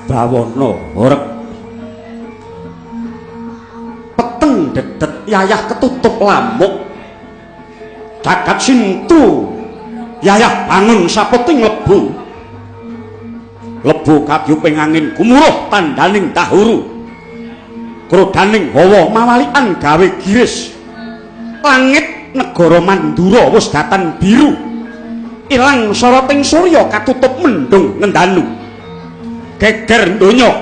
Bawana horeg. Peteng dedet yayah ketutup lamuk. Jagat sintu yayah bangun saputing lebu. Lebu kabyuping angin gumuruh tandaning dahuru. Krodaning hawa mawalikan gawe giris. Langit negara Mandura wis datan biru. Ilang soroting surya katutup mendung ngendanu. Geger donya.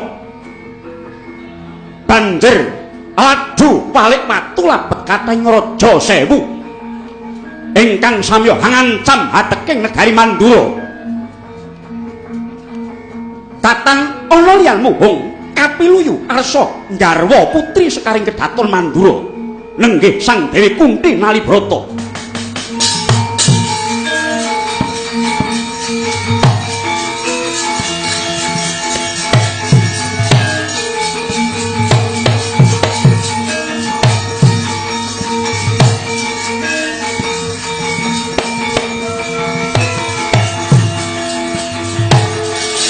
Banjir laju walik watu labet kathahing raja sewu. Ingkang samya hangancam hateking negari Mandura. Katang ana liyan muhung kapiluyu arsa nggarwa putri sekaring kedaton Mandura. Nenggih Sang Dewi Kunti Nalibrata.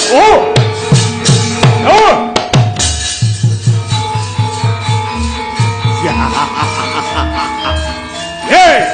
Oh! Oh! Ya. Hey!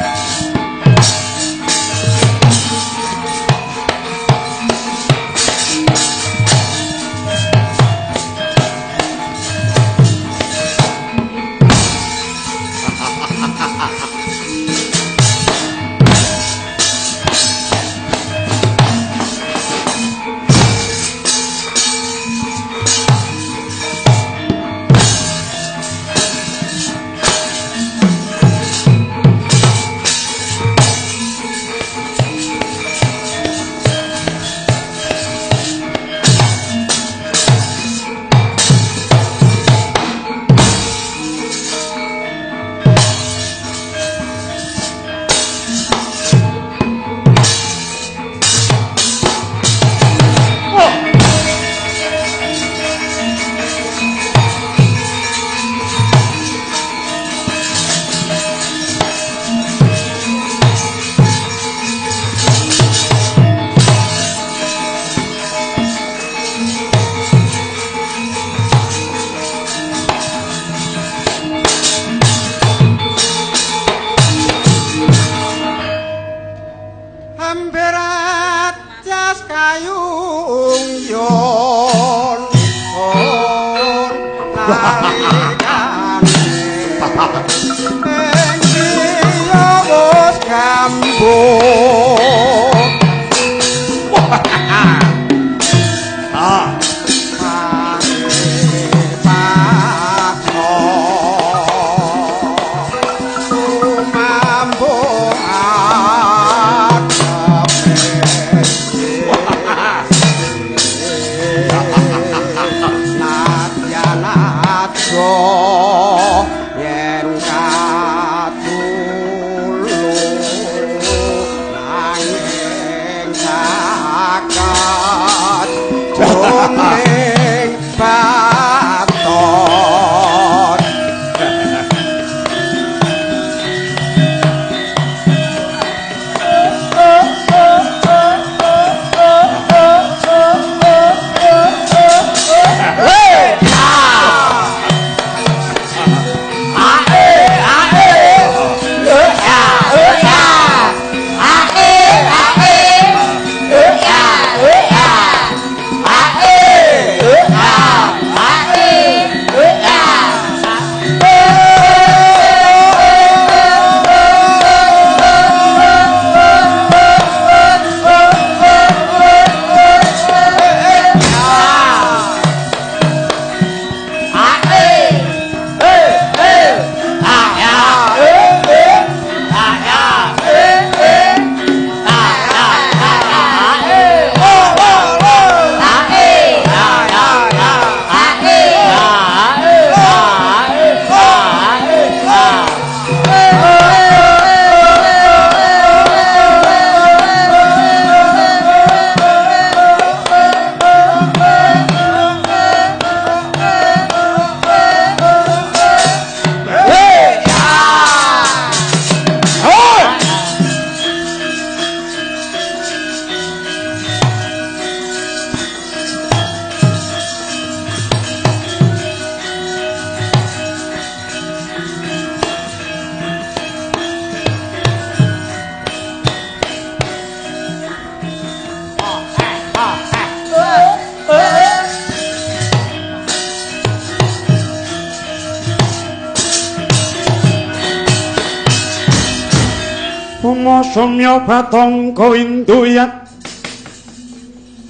Sumya Bathangka Winduyat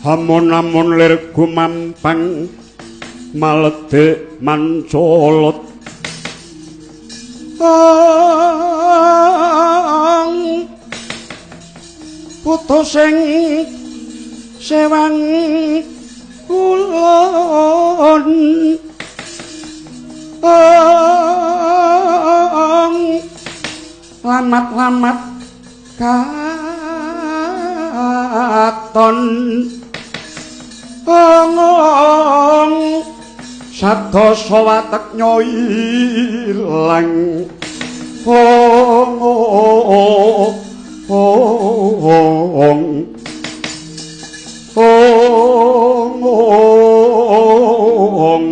Amun-amun lir gumampang maledhek mancolot ang putu sing sewang kulon ang lamat-lamat katon ong sadasa watek nyoilang ong ong ong ong.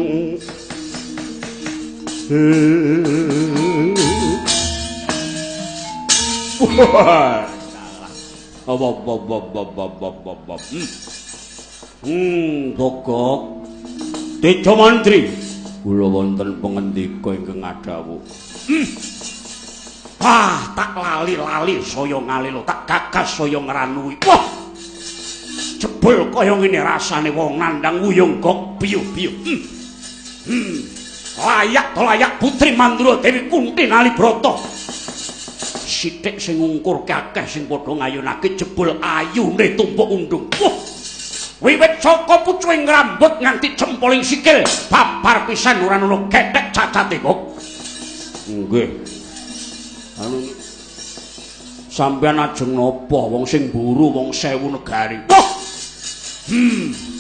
Wah, salah. Gogok. Tejo Mantri, kula wonten pangendika ingkang ngadhawuh. Ah, tak lali-lali saya ngalilo, tak gagas saya ngranui. Wah. Jebul kaya ngene rasane wong nandhang wuyung gok biyu-biyu. Layak to layak putri Mandura Dewi Kunti Nalibrata. Sithik sing ngungkurke akeh sing padha ngayunake jebul ayune tumpuk undung. Wah. Wiwit saka pucuking rambut nganti cempoling sikil, babar pisan ora ana gethek cacate kok. Nggih. Anu sampeyan ajeng napa wong sing mburu wong sewu negari. Wah.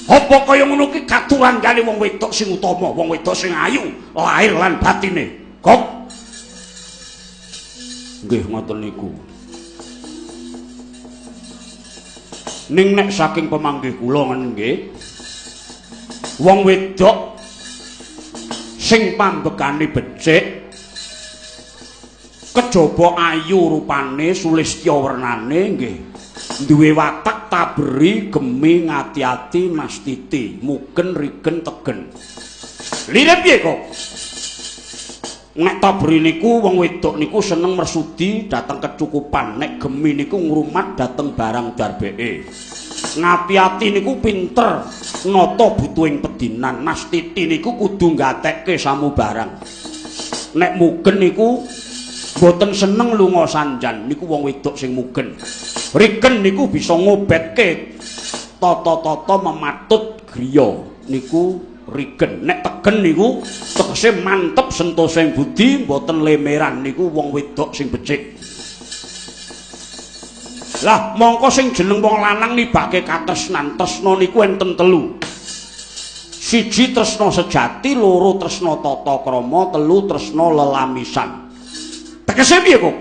Apa kaya ngono ki katuranggane wong wedok sing utama, wong wedok sing ayu, lahir lan batine. Kok. Nggih ngoten niku. Ning nek saking pemanggih kula ngoten nggih. Wong wedok sing pambekane becik, kejaba ayu rupane, sulistya wernane nggih, duwe watak taberi, gemi, ngati-ati, nastiti, mugen, rigen, tegen. Lire piye kok? Nek taberi niku wong wedok niku seneng mersudi dhateng kecukupan, nek gemi niku ngrumat dhateng barang darbeke. Ngati-ati niku pinter nata butuhing pedinan, nastiti niku kudu nggatekke samubarang. Nek mugen niku mboten seneng lunga sanjan, niku wong wedok sing mugen. Rigen niku bisa ngobetke tata-tata mematut griya niku rigen. Nek tegen niku tegese mantep sentosa ing budi, mboten lemeran niku wong wedok sing becik. Lah mongko sing jeneng wong lanang nibake katresnan, tresna niku enten telu. Siji tresna sejati, loro tresna tata krama, telu tresna lelamisan. Tegese piye kok?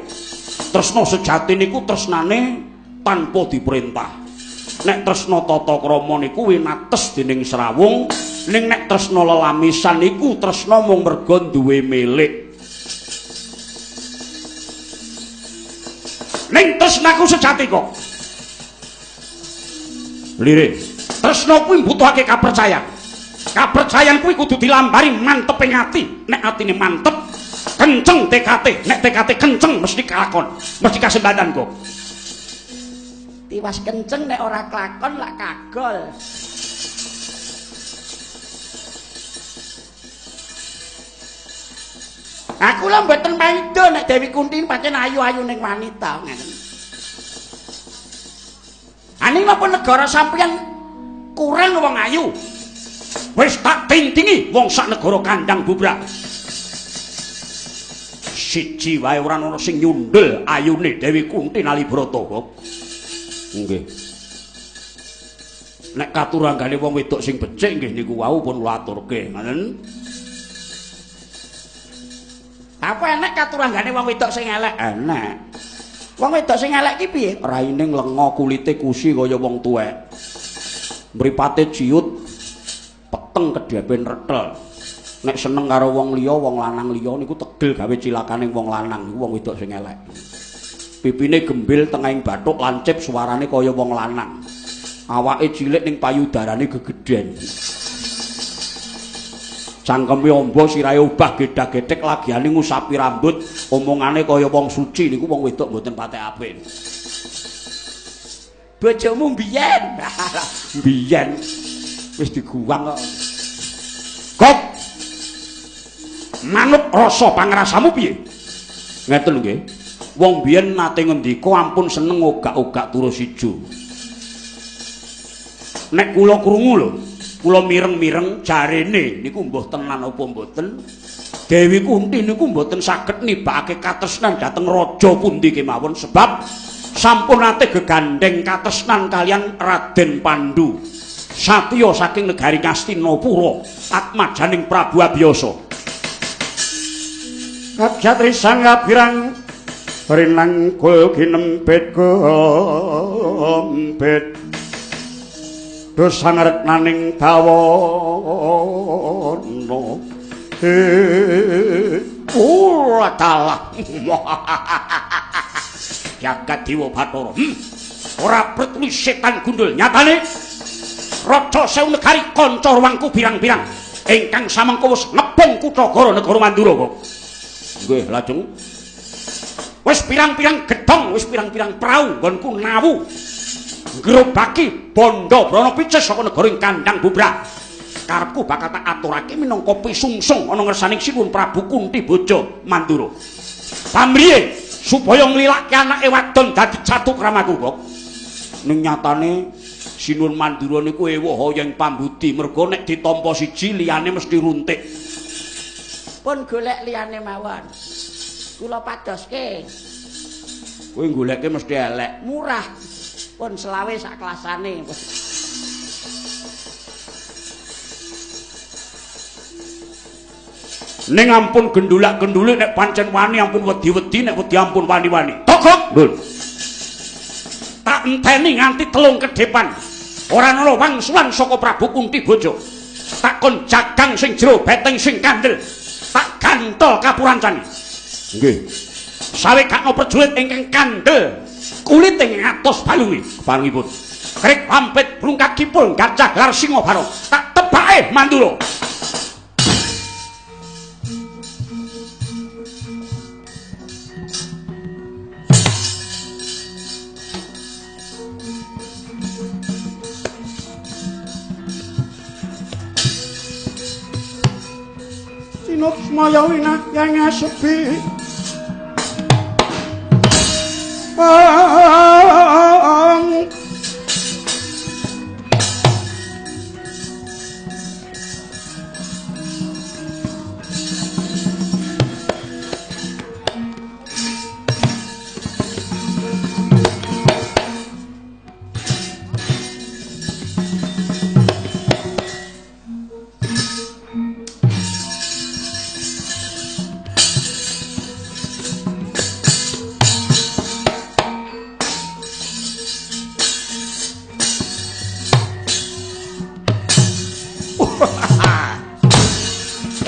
Tresna sejati niku tresnane tanpa diperintah. Nek tresna tata krama niku winates dening srawung, ning nek tresna lelamisan niku tresna mung merga duwe milik. Ning tresnaku sejati kok. Lire, tresna kuwi mbutuhake kapercayan. Kapercayan kuwi kudu dilambari manteping ati. Nek atine mantep, kenceng tekate. Nek tekate kenceng mesti kelakon, mesti kasembadan kok. Tiwas kenceng nek ora kelakon lak kagol. Aku lho mboten maido nek Dewi Kunti pancen ayu-ayu ning wanita ngaten. Aning napa negara sampeyan kurang wong ayu? Wis tak tintingi wong sak negara kandang bubrak. Siji wae ora ana sing nyundul ayune Dewi Kunti Nalibrata kok. Nggih. Nek katuranggane wong wedok sing becik nggih niku wau pun kula aturke, ngoten. Apa enek katuranggane wong wedok sing elek? Enek. Wong wedok sing elek ki piye? Raine nglenga, kulite kusi kaya wong tuwek. Mripate ciut, peteng kedhepe nretel. Nek seneng karo wong liya, wong lanang liya niku tegel gawe cilakane wong lanang, niku wong wedok sing elek. Pipine gembil, tengahing bathuk lancip, suarane kaya wong lanang. Awake cilik ning payudarane gegedhen. Cangkeme amba, sirahe obah, gedhag-gedhek, lagiane ngusapi rambut, omongane kaya wong suci, niku wong wedok mboten patek apik. Bojomu mbiyen. Mbiyen wis diguwang kok. Gok. Manut rasa pangrasamu piye? Ngeten nggih. Wong biyen nate ngendika ampun seneng ogak-ogak terus ijo. Nek kula krungu lho, kula mireng-mireng jarene niku mbuh tenan apa mboten. Dewi Kunti niku mboten saged nibakake katresnan dhateng raja pundi kemawon sebab sampun nate gegandheng katresnan kalian Raden Pandu. Satya saking negari Ngastinapura, atmajaning Prabu Abiyasa. Kabjatri sang abirang rinanggul ginempit gompit dosa ngretnaning dawana. Ora dalah. Jagat Dewa Bathara. Ora perlu setan gundul nyatane. Raja Sewu Negari kanca ruangku pirang-pirang ingkang samangka wis ngebong kutha Gara negara Mandura kok. Nggih, lajeng wis pirang-pirang gedhong, wis pirang-pirang prau nggonku nawu ngrobaki bondo brana picis saka negara ing kandhang bubrah. Karepku bakal tak aturake minangka pisungsung ana ngersaning Sinuwun Prabu Kunti Boja Mandura. Pamriye supaya nglilake anake wadon dadi catuk ramaku kok. Ning nyatane Sinuwun Mandura niku ewuh ing pambudi mergo nek ditampa siji liyane mesti runtik. Pun golek liyane mawon. Kula padoske. Kowe goleke mesti elek. Murah. Pun selawe sak kelasane. Ning ampun gendulak-gendulik nek pancen wani ampun wedi-wedi nek wedi ampun wani-wani. Togok. Ndul. Tak enteni nganti telung kedepan. Ora ana wangsulan saka Prabu Kunti Boja. Tak kon jagang sing jero beteng sing kandel. Tak gantol kapurancane. Nggih. Sawe gakno prajurit ingkang kandel kulite ngatos balunge keparengipun. Krik lampit brungkak kipul gajah gelar singa barong. Tak tebake Mandura. Sinuksmaya winah yang asepi.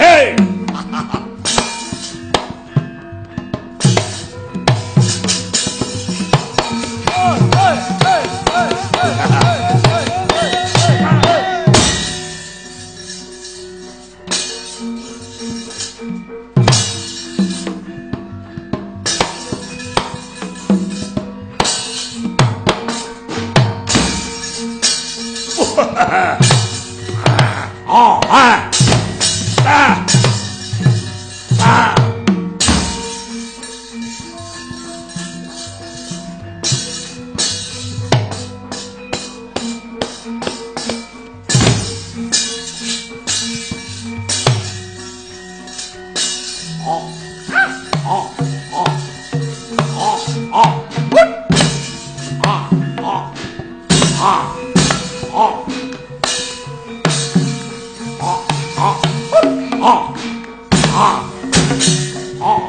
Hey! Oh, ah. Ah. Ah. Oh. Oh. Oh. Oh. Oh. Ah. Oh. Ah. Oh. Oh. Oh. Oh. Ah. Oh.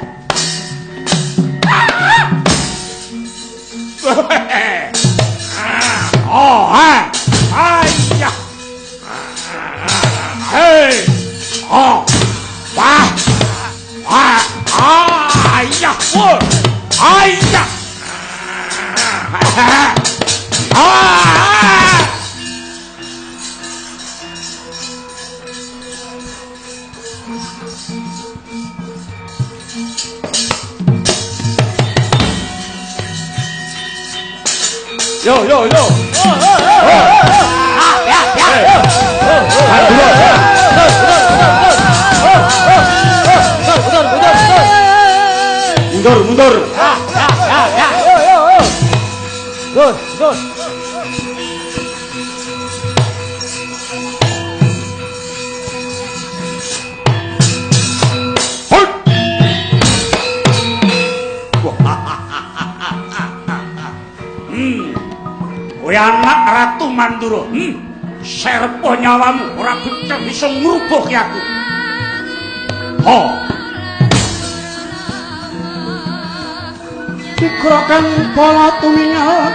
Oh, ah. Ay ya. Hey. Oh. Wah. Ah. Ah, ya. Oh. Ay ya. Ah. Yo yo yo. Ya ya. Mandura. Mundur, mundur, mundur. Mundur, mundur. Ya ya ya. Yo, yo, yo. Mundur, mundur. Hut. Kowe anak Ratu Mandura. Serpo nyawamu ora becik bisa ngrubuhke aku. Ho. Sigrokan bala tumingal.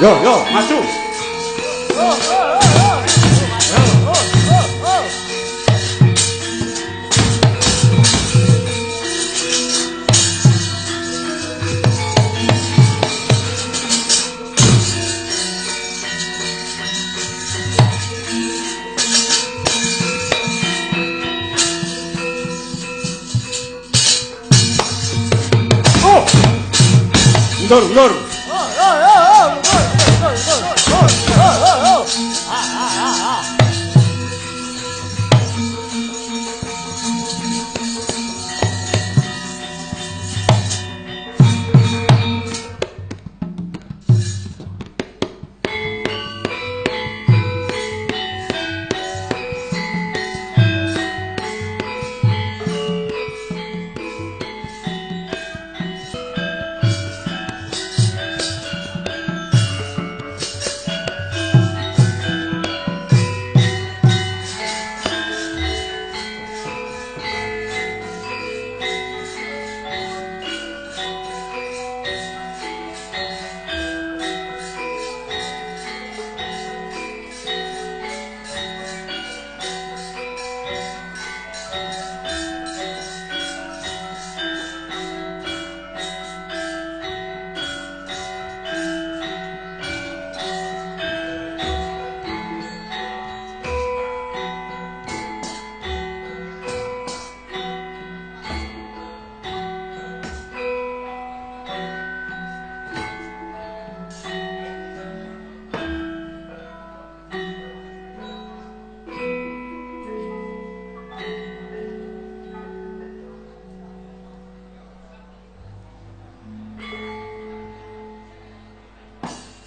Yo yo, maju. Oh. Mundur, mundur.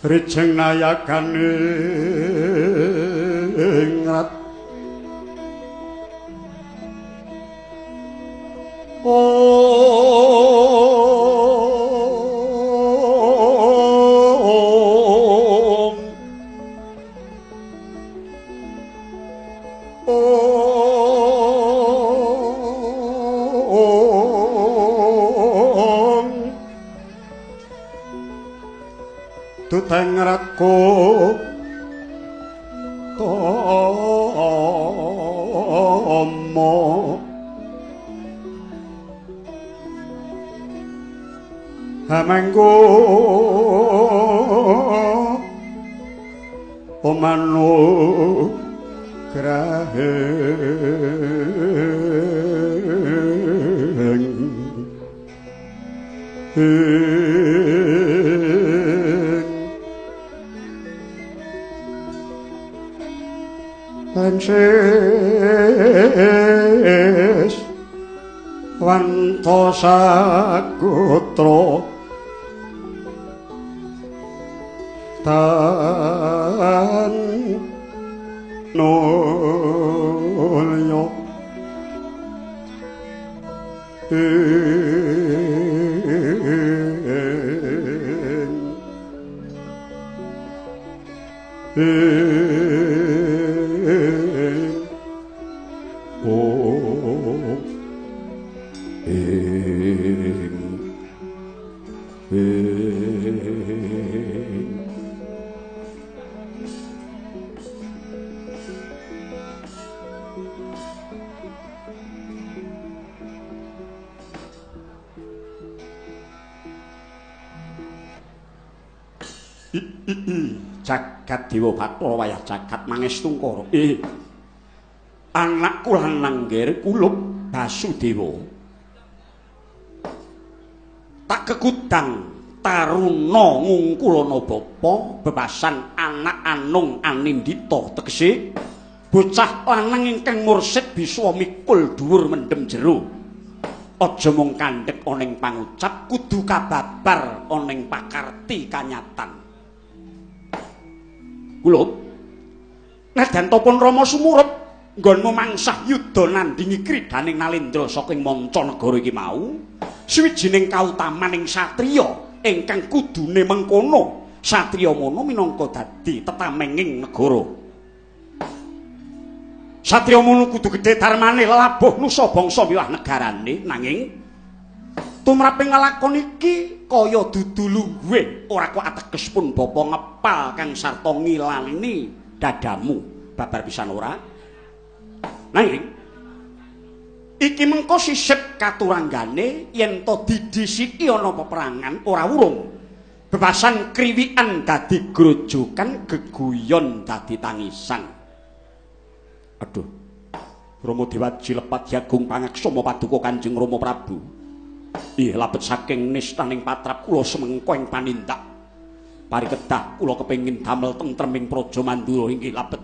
Rijeng nayakane ngrat Om Om Tuteng ratko tomo hamenggo omanu graheng Lensis wanto sakutra tan nulya ing Om ing ing Jagat Dewa Bathara wayah jagat Mangestungkara. Anakku lanang ngger kulup Basudewa. Tak kekudang taruna ngungkulana bapa bebasan anak anung anindita tegese bocah lanang ingkang mursid bisa mikul dhuwur mendem jero. Aja mung kandhek ana ing pangucap kudu kababar ana ing pakarti kanyatan. Kulup nadyan topon Rama sumurup nggonmu mangsah yuda nandingi kridaning Nalendra saking manca negara iki mau suwijining kautamaning satriya ingkang kudune mengkono satriya mono minangka dadi tetamenging negara. Satriya mono kudu gedhe darmane lelabuh nusa bangsa miwah negarane, nanging tumraping lelakon iki kaya dudu lungguhe ora kok ateges pun bapa ngepal kang sarta ngilani dadamu babar pisan ora. Nanging iki mengko sisip katuranggane yen to didhisiki ana peperangan ora wurung bebasan kriwikan dadi grojokan geguyon dadi tangisan. Aduh, Rama Dewaji lepat jagung pangaksama paduka Kanjeng Rama Prabu. Ih, labet saking nistaning patrap kula semengko ing panindak. Pari kedah kula kepengin damel tentreming Praja Mandura inggih labet.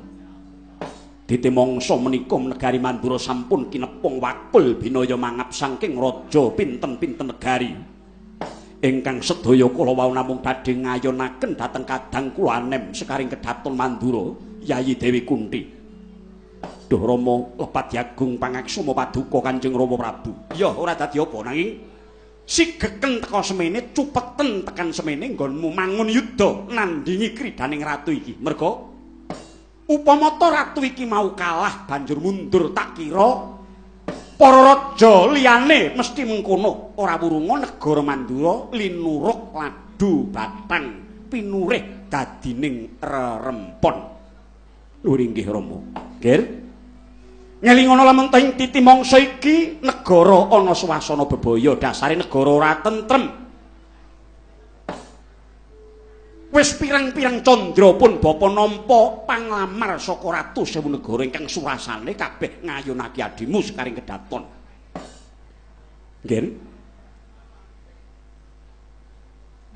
Dite mangsa menika negari Mandura sampun kinepung wakul binaya mangap saking raja pinten-pinten negari. Ingkang sedaya kula wau namung badhe ngayonaken dhateng kadang kula anem sekaring kedaton Mandura Yayi Dewi Kunti. Duh Rama lepat jagung pangaksama paduka Kanjeng Rama Prabu. Ya ora dadi apa nanging sigeken teka semene cupeten tekan semene nggonmu mangun yuda nandingi kridaning ratu iki. Merga upama ta ratu iki mau kalah banjur mundur tak kira para raja liyane mesti mengkono ora wurunga negara Mandura linuruk ladu batang pinurih dadining rerempon. Luhur inggih Rama. Nggih. Ngelingono lamun ing titi mangsa iki negara ana swasana bebaya dasare negara ora tentrem. Wis pirang-pirang candra pun bapa nampa panglamar saka ratu sewu negara ingkang surasane kabeh ngayunake adimu sekaring kedaton. Nggih.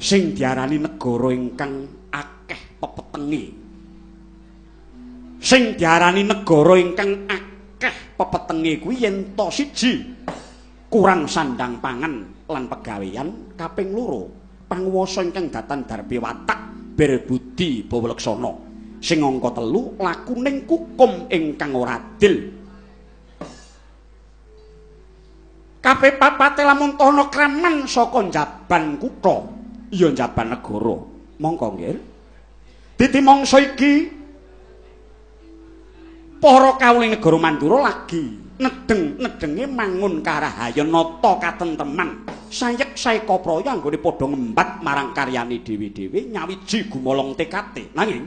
Sing diarani negara ingkang akeh pepetenge. Sing diarani negara ingkang akeh pepetenge kuwi yen to siji kurang sandang pangan lan pegawean, kaping loro panguwasa ingkang datan darbe watak luber budi bawa leksana. Sing angka 3 lakuning kukum ingkang ora adil. Kabeh papate lamun ana kraman saka njaban kutha, ya njaban negara. Mongko nggih. Dadi mangsa iki para kawula negara Mandura lagi nedeng-nedenge mangun karahayon nata katentreman. Sayek saeka praya anggone padha ngembat marang karyane dhewe-dhewe nyawiji gumolong tekate. Nanging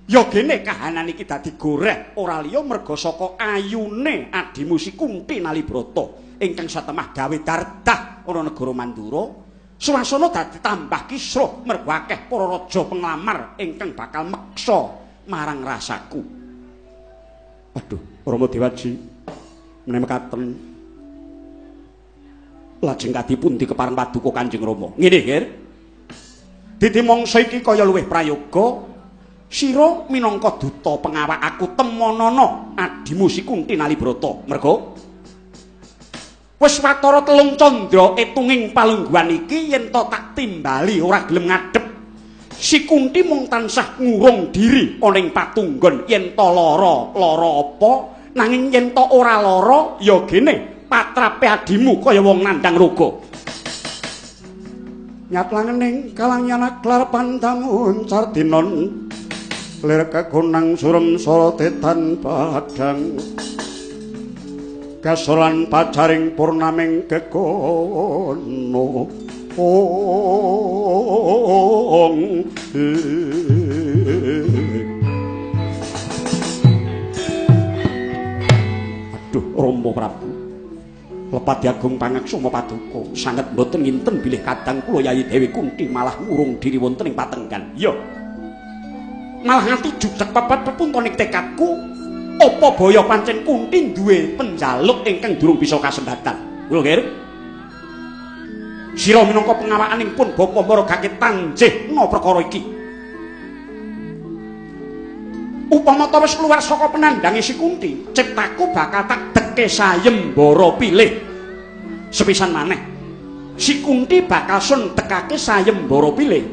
ya gene kahanan iki dadi goreh ora liya merga saka ayune adimu Si Kunthi Nalibrata ingkang satemah gawe dardah ana negara Mandura. Swasana dadi tambah kisruh merga akeh para raja penglamar ingkang bakal meksa marang rasaku. Aduh, Rama Dewaji menawi mekaten lajeng kadipun dikepareng paduka Kanjeng Rama. Ngene, Ger. Dadi mangsa iki kaya luwih prayoga sira minangka duta pengawak aku temonana adimu Si Kunthi Nalibrata. Merga wis watara 3 candra etunging palungguhan iki yen to tak timbali ora gelem ngadhep. Si Kunthi mung tansah ngurung diri ana ing patunggon yen to lara, lara apa nanging yen to ora lara ya gene patrape adimu kaya wong nandhang roga. Nyatlangening kalangyan aklar pandamun sardinon lir kegonang surem sorotetan padang kasolan pacaring purnaming kekono. Ong. Aduh, Rama Prabu. Lepat Agung pangaksama paduka sanget mboten nginten bilih kadang kula Yayi Dewi Kunthi malah ngurung diri wonten ing patenggan. Iya. Malah nganti jujeg pepet pepuntoning tekadku apa baya pancen Kunthi duwe penjaluk ingkang durung bisa kasembatan. Lho, Ger. Sira minangka pengawakaning pun bapa maragake tanjihna perkara iki. Upama ta wis keluar saka penandhange Si Kunthi, ciptaku bakal tak deke sayembara pilih. Sepisan maneh, Si Kunthi bakal sun tekake sayembara pilih.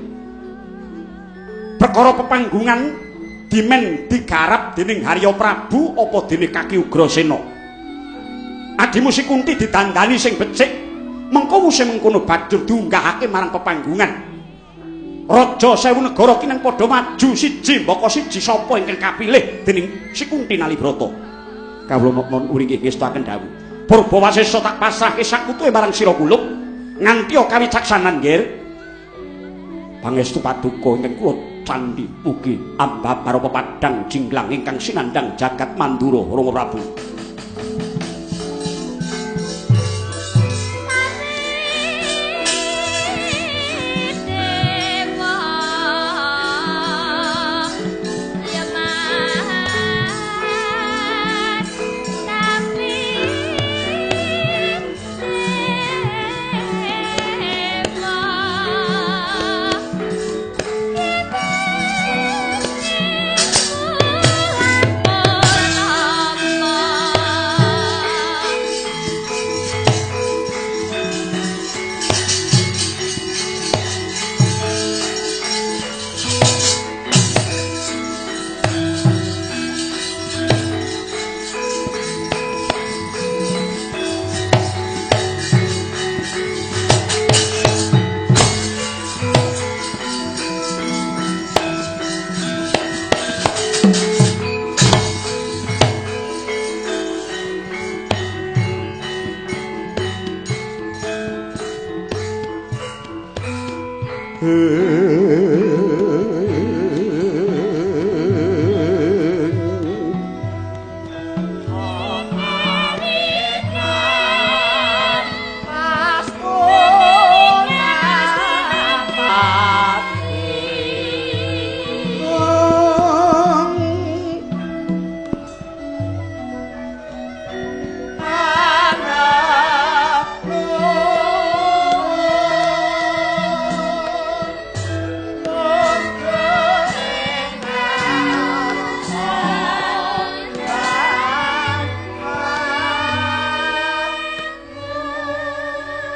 Perkara pepanggungan dimen digarap dening Harya Prabu apa dene Kaki Ugrasena. Adimu Si Kunthi didandani sing becik, mengko wuse mengkono banjur diunggahake marang pepanggungan. Raja sewu negara kinen padha maju siji mbaka siji sapa ingkang kapilih dening Si Kunthi Nalibrata. Kawula nuwun inggih ngestakaken dawuh. Purba wasesa tak pasrahke sakutuhe marang sira kulup nganti kawicaksanan, Nger. Pangestu paduka ingkang kula candhi mugi ambab para pepadang jinglang ingkang sinandhang jagat Mandura Rama Prabu.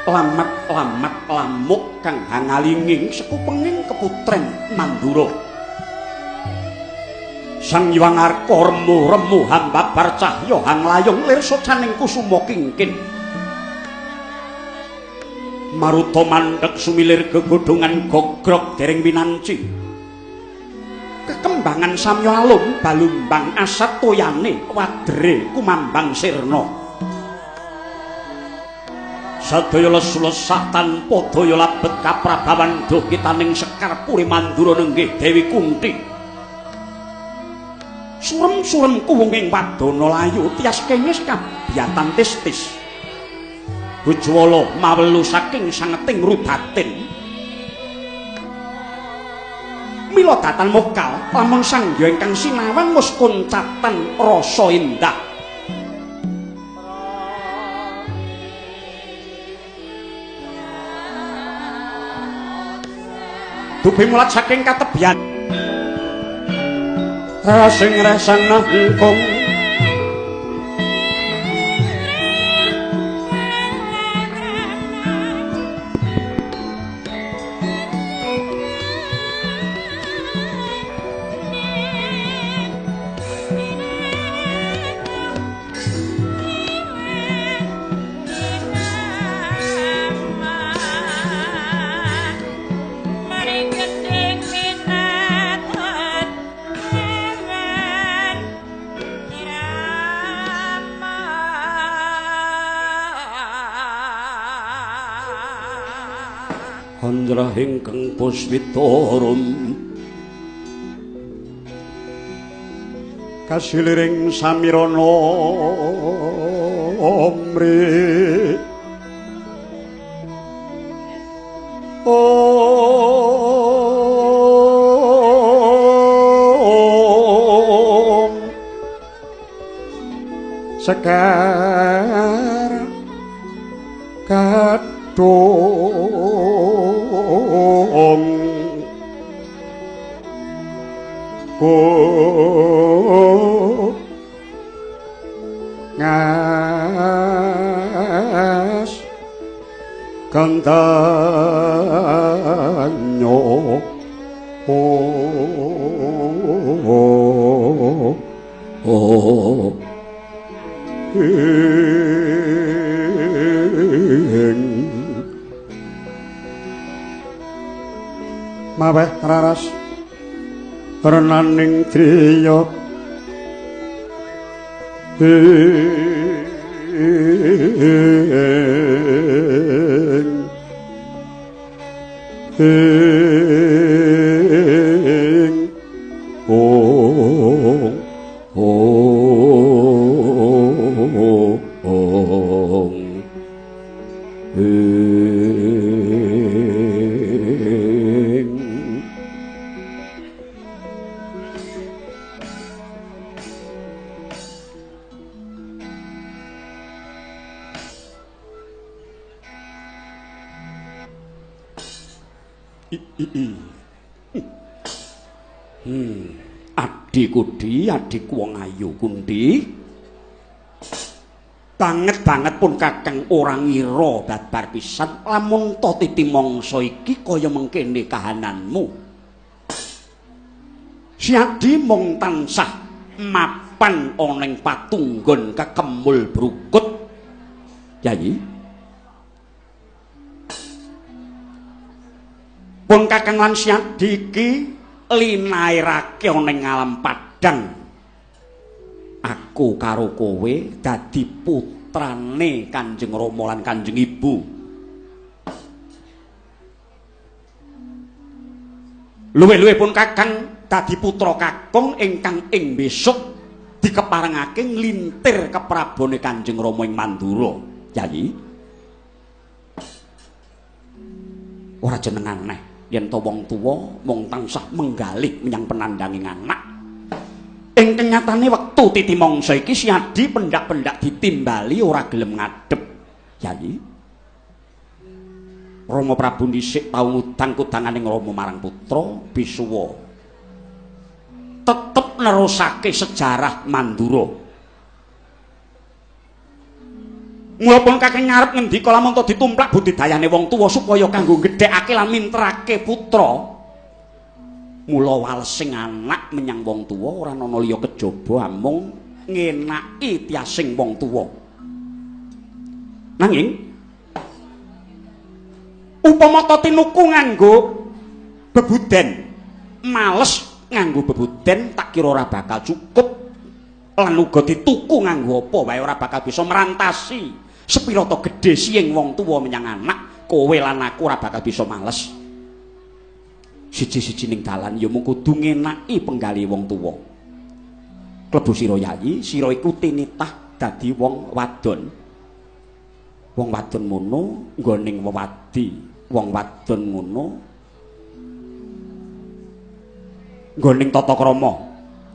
Lamat Lamat lamuk kang hangalinging sekupenging keputren Mandura. Sang Hyang Arka remu-remu hambabar cahya hanglayung lir socaning kusuma kingkin. Maruta mandheg sumilir gegodhongan gogrog dereng winanci. Kekembangan samya alum balumbang asat toyane wadre kumambang sirna. Sadaya lesu-lesah tanpa daya labet kaprabawan duh kitaning sekar puri Mandura nenggih Dewi Kunti. Surem-surem kuwunging wadana layu tias kengis kabiyatan tistis. Bujwala mawelu saking sangeting rudatin. Mila datan mokal lamun sangya ingkang sinawang wis koncatan rasa indah. Dupi mulat saking katebian rasing rasana engkung ingkang puswitarum kasiliring samirana mri om sekar kadung ngas kandanyo maweh raras renaning driya ing ong ong ing. Adikudi, adikku wong ayu Kunti. Banget-banget pun kakang ora ngira babar pisan lamun to titi mangsa iki kaya mengkene kahananmu. Siadi mung tansah mapan ana ing patunggon kekemul brukut. Yayi. Pun kakang lan Siadi iki linairake ana ing alam padhang. Aku karo kowe dadi putrane Kanjeng Rama lan Kanjeng Ibu. Luwih-luwih pun kakang dadi putra kakung ingkang ing besok dikeparengake nglintir keprabone Kanjeng Rama ing Mandura. Yayi. Ora jeneng aneh yen to wong tuwa mung tansah menggalih menyang penandanging anak. Ing kenyatane wektu titi mangsa iki Siadi pendak-pendak ditimbali ora gelem ngadhep. Yayi. Rama Prabu dhisik tau ngudang-kudanganing Rama marang putra Bisuwa. Tetep nerusake sejarah Mandura. Mula pun kakang ngarep ngendika lamun to ditumplak budidayane wong tuwa supaya kanggo gedhekake lan minterake putra. Mula walesing anak menyang wong tuwa ora ana liya kejaba amung ngenaki tiasing wong tuwa. Nanging upama ta tinuku nganggo bebuden, males nganggo bebuden tak kira ora bakal cukup lan uga dituku nganggo apa wae ora bakal bisa merantasi sepira ta gedhe siying wong tuwa menyang anak, kowe lan aku ora bakal bisa males. Siji-siji ning dalan ya mung kudu ngenaki penggali wong tuwa. Klebu sira yayi, sira iku tinitah dadi wong wadon. Wong wadon ngono nggoning wewadi, wong wadon ngono nggoning tata krama,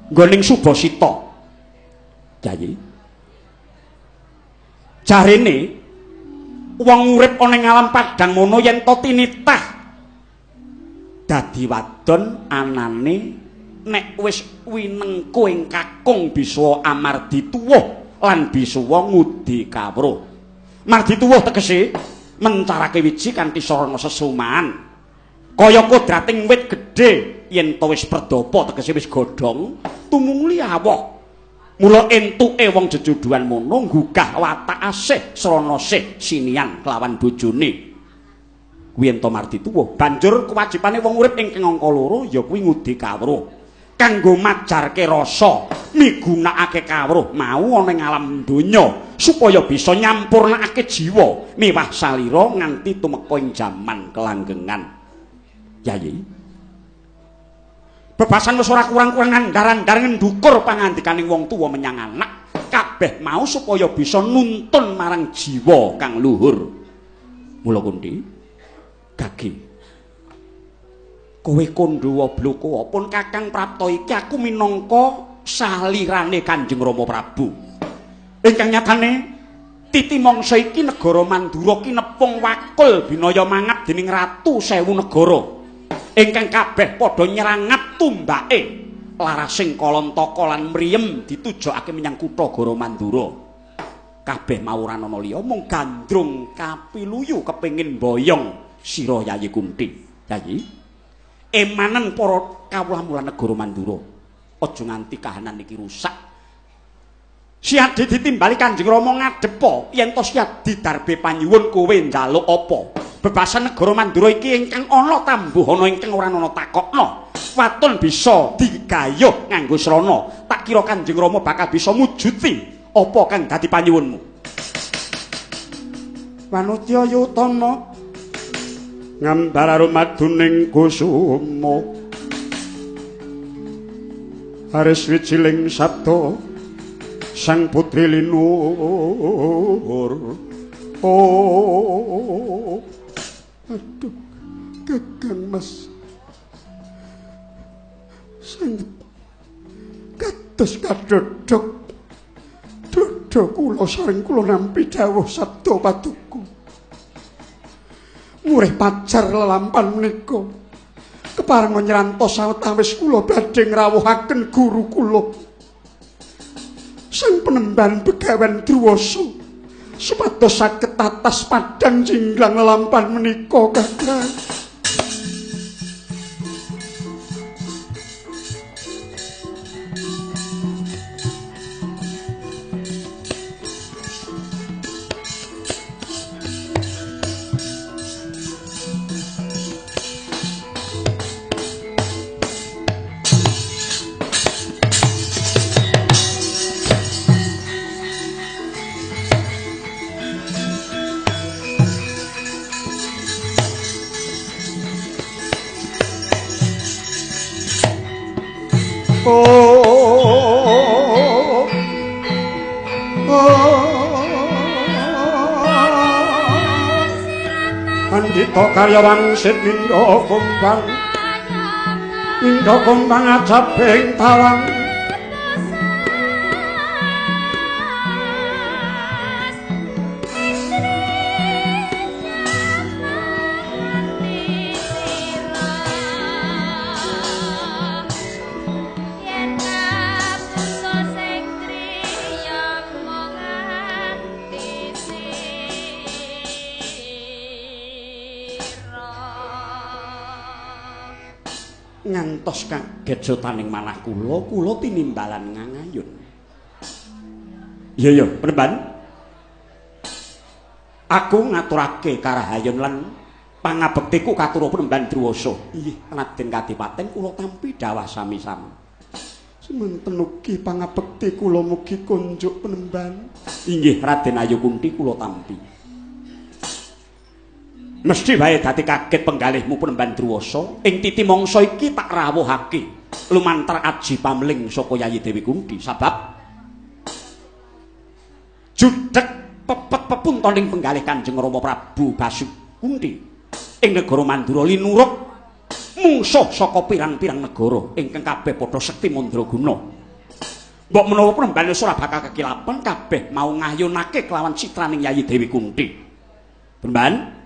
nggoning subasita. Yayi, jarene wong urip ana ing alam padhang mono yen to tinitah dadi wadon anane nek wis winengku ing kakung bisa amardi tuwuh lan bisa ngudi kawruh. Mardi tuwuh tegese mencarake wiji kanthi sarana sesumahan. Kaya kodrating wit gedhe yen to wis perdapa tegese wis godhong tumungli awoh. Mula entuke wong jejuduan mono nggugah watak asih srana sih sinian kelawan bojone. Kuwi ento mardi tuwuh. Banjur kewajibane wong urip ingkang angka loro ya kuwi ngudi kawruh. Kanggo majarke rasa migunakake kawruh mau ana ing alam donya supaya bisa nyampurnakake jiwa miwah salira nganti tumeka ing jaman kelanggengan. Yayi, bebasan wis ora kurang-kurang andar-andar ngendukur pangandikaning wong tuwa menyang anak kabeh mau supaya bisa nuntun marang jiwa kang luhur. Mula Kunti, gage kowe kandhawa bloko pun Kakang Prapta iki aku minangka salirane Kanjeng Rama Prabu. Ingkang nyatane titi mangsa iki negara Mandura kinepung wakul binaya mangap dening Ratu Sewu Negara. Ingkang kabeh padha nyerangat tumbake larasing Kalantaka lan mriyem ditujokake menyang kutha Gara Mandura. Kabeh mau ora ana liya mung gandrung kapiluyu kepengin mboyong sira Yayi Kunti. Yayi, emanen para kawula mulan negara Mandura, aja nganti kahanan iki rusak. Siadi ditimbali Kanjeng Rama ngadhepa yen to siadi darbe panyuwun kowe njaluk apa? Bebasan negara Mandura iki ingkang ana tambuh ana ingkang ora ana takokna. Waton bisa digayuh nganggo srana. Tak kira Kanjeng Rama bakal bisa mujuti apa kang dadi panyuwunmu. Manutya yutama ngambar arumaduning kusuma aris wijiling sabda sang putri linur. Oh, aduh, Kakang Mas sanget kados kadodok dodok kula sareng kula nampi dawuh sabda paduka murih pacar lelampan menika kepareng nyrantos sawetawis kula badhe ngrawuhaken guru kula sang penemban Begawan Druwasa supados saged tatas padhang jinglang lelampan menika. Kakang, Andita karya wangsit mindha kumbang, mindha kumbang ajabing tawang. Ngantos kaget sotaning manah kula, kula tinimbalan ngangayun. Iya ya, Penemban. Aku ngaturake karahayon lan pangabektiku katur Penemban Druwasa. Inggih, Raden Kadipaten kula tampi dhawah sami-sami. Semanten ugi pangabekti kula mugi kunjuk Penemban. Inggih, Raden Ayu Kunti kula tampi. Mesti wae dadi kaget penggalihmu Penemban Druwasa. Ing titi mangsa iki tak rawuhake lumantar aji pamling saka Yayi Dewi Kunti sabab judheg pepet pepuntoning penggalih Kanjeng Rama Prabu Basu Kunti ing negara Mandura linuruk mungsuh saka pirang-pirang negara ingkang kabeh padha sekti mandraguna. Mbok menawa Penemban ora bakal kekilapen kabeh mau ngayunake kelawan citraning Yayi Dewi Kunti. Penemban,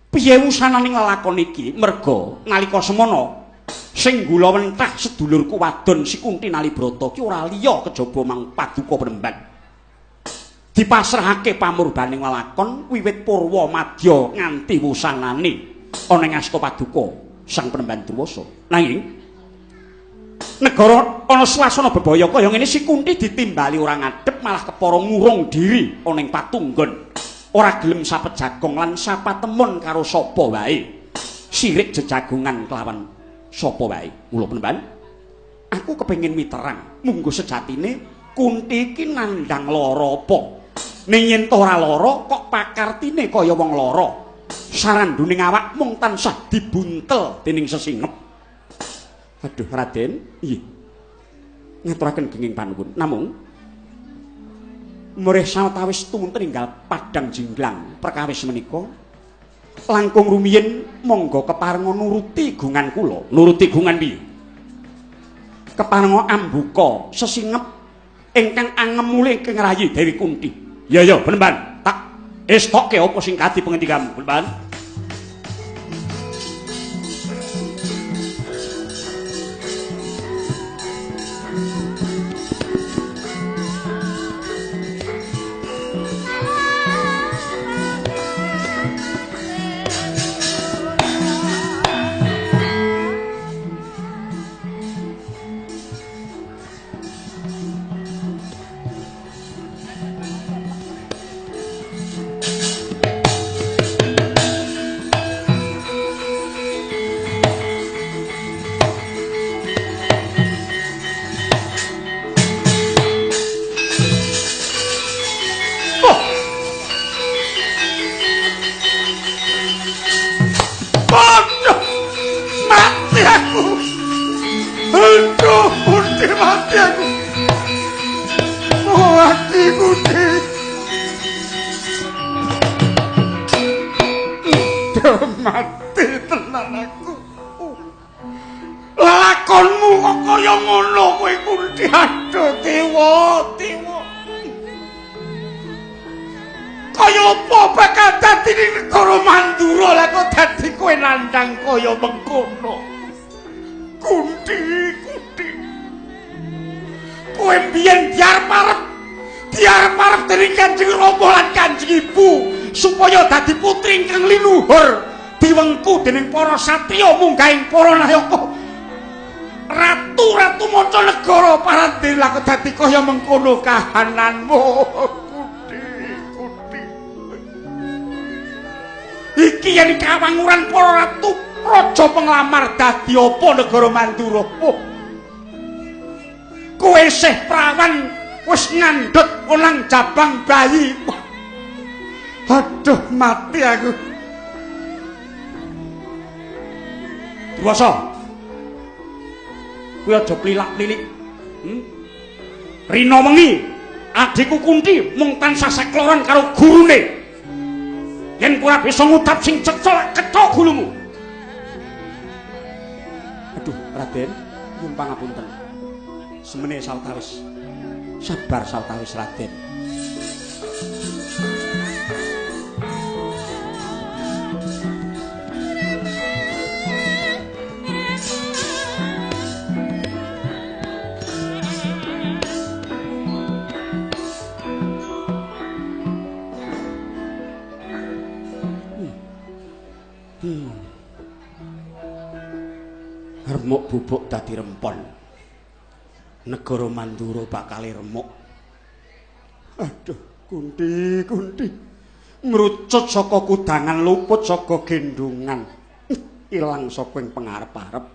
piye wusananing lelakon iki? Merga nalika semana sing gula wentah sedulurku wadon si Kunti Nalibrata ki ora liya kejaba mang paduka Penemban. Dipasrahake pamurbaning lelakon wiwit purwa madya nganti wusanane ana ing asta paduka Sang Penemban Druwasa. Nanging negara ana swasana bebaya kaya ngene si Kunti ditimbali ora ngadhep malah kepara ngurung diri ana ing patunggon. Ora gelem sapejagong lan sapatemon karo sapa wae. Sirik jejagongan kelawan sapa wae. Mula Penemban, aku kepengin miterang munggo sejatine Kunti iki nandhang lara apa. Ning yen to ora lara kok pakartine kaya wong lara. Saranduning awak mung tansah dibuntel dening sesingep. Aduh Raden, inggih. Ngaturaken genging panuwun. Namung murih sawetawis tumunten enggal padang jinglang perkawis menika langkung rumiyin monggo keparenga nuruti gungan kula. Nuruti gungan piye? Keparenga ambuka sesingep ingkang angemule ing rayi Dewi Kunti. Ya ya, Penemban, tak estoke apa sing kadi pengendikamu, Penemban. Kaya mengkono. Kunti, Kunti. Kowe mbiyen diarep-arep dening Kanjeng Rama lan Kanjeng Ibu supaya dadi putri ingkang linuhur diwengku dening para satriya munggahing para nayaka. Ratu-ratu mancanegara parandene lha kok dadi kaya mengkono kahananmu. Kunti, Kunti. Iki yen kawanguran para ratu raja penglamar dadi apa negara Mandura. Oh. Kowe isih prawan wis ngandhut onang jabang bayi. Aduh mati aku. Druwasa. Kowe aja plilak-plilik. Rina wengi adhiku Kunti mung tansah sekloron karo gurune. Yen ora bisa ngucap sing cecok kethok gulumu. Aduh, Raden, nyuwun pangapunten. Semene sawetawis. Sabar sawetawis, Raden. Bubuk dadi rempon. Negara Mandura bakal remuk. Aduh, Kunti, Kunti. Ngrucut saka kudangan luput saka gendungan. Ilang saka ing pengarep-arep.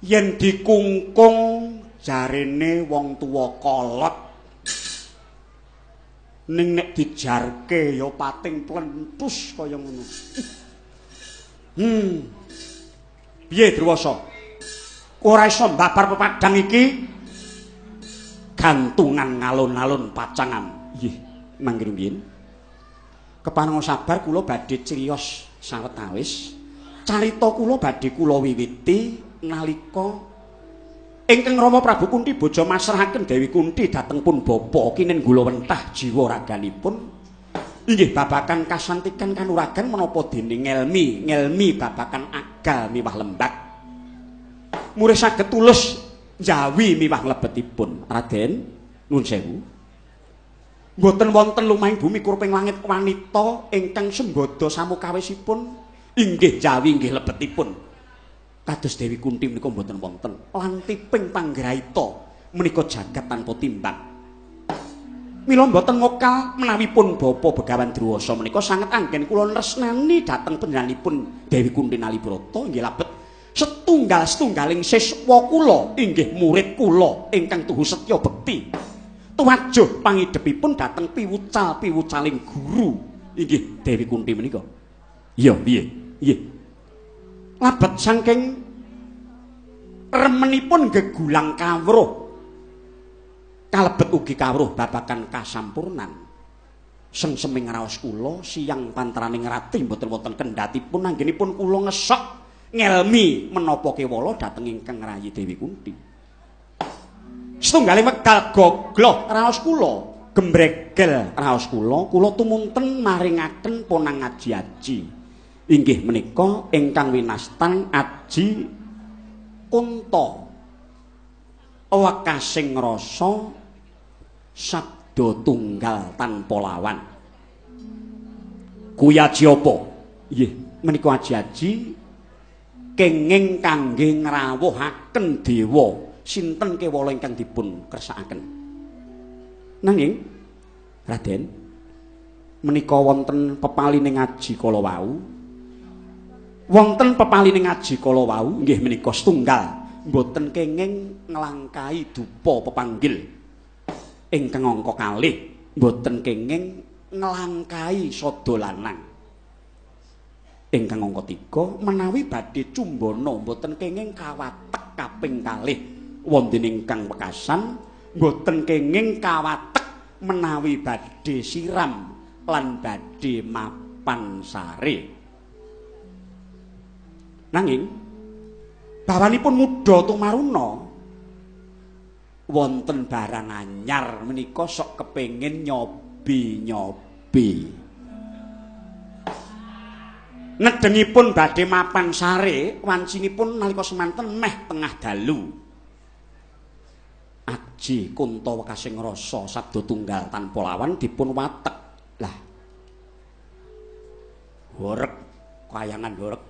Yen dikungkung jarene wong tuwa kolot. Ning nek dijarke ya pating plentus kaya ngono. Piye Druwasa? Ora iso mbabar pepadang iki? Gantungan ngalun-alun pacangan. Nggih, mangke rumiyin. Keparenga sabar kula badhe criyos sawetawis. Carita kula badhe kula wiwiti nalika ingkang Rama Prabu Kunti bojo masrahaken Dewi Kunti dhateng pun bapa kinen gula wentah jiwa raganipun inggih babakan kasantikan kanuragan menapa dene ngelmi ngelmi babakan agal miwah lembak murih saged tulus njawi miwah mlebetipun. Raden nuwun sewu, mboten wonten lumahing bumi kurping langit wanita ingkang sembada samukawisipun inggih njawi inggih lebetipun kados Dewi Kunti menika mboten wonten lantiping panggraita menika jagat tanpa timbang. Mila mboten ngokal menawi pun bapa Begawan Druwasa menika sanget anggen kula nresnani dhateng panjenenganipun Dewi Kunti Nalibrata inggih labet setunggal-setunggaling siswa kula inggih murid kula ingkang tuhu setya bekti tuwajuh pangidepipun dhateng piwucal-piwucaling guru inggih Dewi Kunti menika. Iya piye? Nggih. Labet saking remenipun gegulang kawruh kalebet ugi kawruh babagan kasampurnan. Sengseming raos kula siang panteraning rati mboten wonten kendhatipun anggenipun kula ngesok ngelmi menapa kewala dhateng ingkang rayi Dewi Kunti. Setunggaling wekdal gogloh raos kula gembregel raos kula, kula tumunten maringaken ponang aji-aji. Inggih menika ingkang winastan aji Kunta wekasing rasa sabda tunggal tanpa lawan. Kuwi aji apa? Nggih, menika aji-aji kenging kangge ngrawuhaken dewa sinten kewala ingkang dipun kersakaken. Nanging Raden menika wonten pepalining aji kala wau. Wonten pepalining aji kala wau inggih menika setunggal mboten kenging nglangkahi dupa pepanggil ingkang angka kalih mboten kenging nglangkahi sada lanang ingkang angka 3 menawi badhe cumbana mboten kenging kawatek kaping kalih wonten ingkang wekasan mboten kenging kawatek menawi badhe siram lan badhe mapan sare. Nanging bawanipun muda tumaruna wonten barang anyar menika sok kepengin nyobi-nyobi. Nedengipun badhe mapan sare wancinipun nalika semanten meh tengah dalu. Aji Kunta wekasing rasa sabda tunggal tanpa lawan dipun watek. Lah horeg kayangan horeg.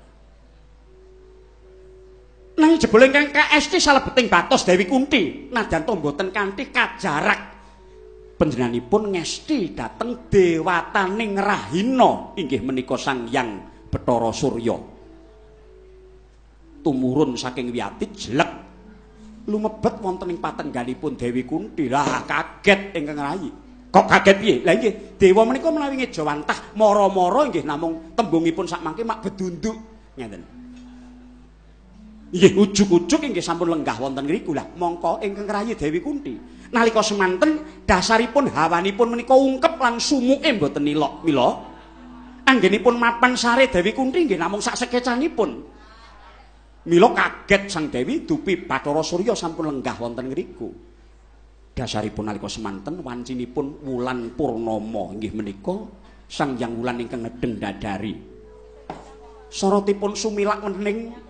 Nanging jebule ingkang kaesti salebeting batos Dewi Kunti nadyan to mboten kanthi kajarak panjenenganipun ngesti dhateng dewataning Rahina inggih menika Sang Hyang Bathara Surya. Tumurun saking wiyati jelek lumebet wonten ing patengganipun Dewi Kunti. Lah kaget ingkang rayi. Kok kaget piye? Lah nggih, dewa menika menawi ngejawantah mara-mara nggih namung tembungipun sakmangke mak bedunduk ngenten. Nggih ujug-ujug inggih sampun lenggah wonten ngriku. Lah mongko ingkang rayi Dewi Kunti nalika semanten dasaripun hawanipun menika ungkep lan sumuke mboten nilok. Mila anggenipun mapan sare Dewi Kunti nggih namung sak sekecanipun. Mila kaget Sang Dewi dupi Bathara Surya sampun lenggah wonten ngriku. Dasaripun nalika semanten wancinipun wulan purnama inggih menika Sang Hyang Wulan ingkang ngedeng dadari. Sorotipun sumilak wening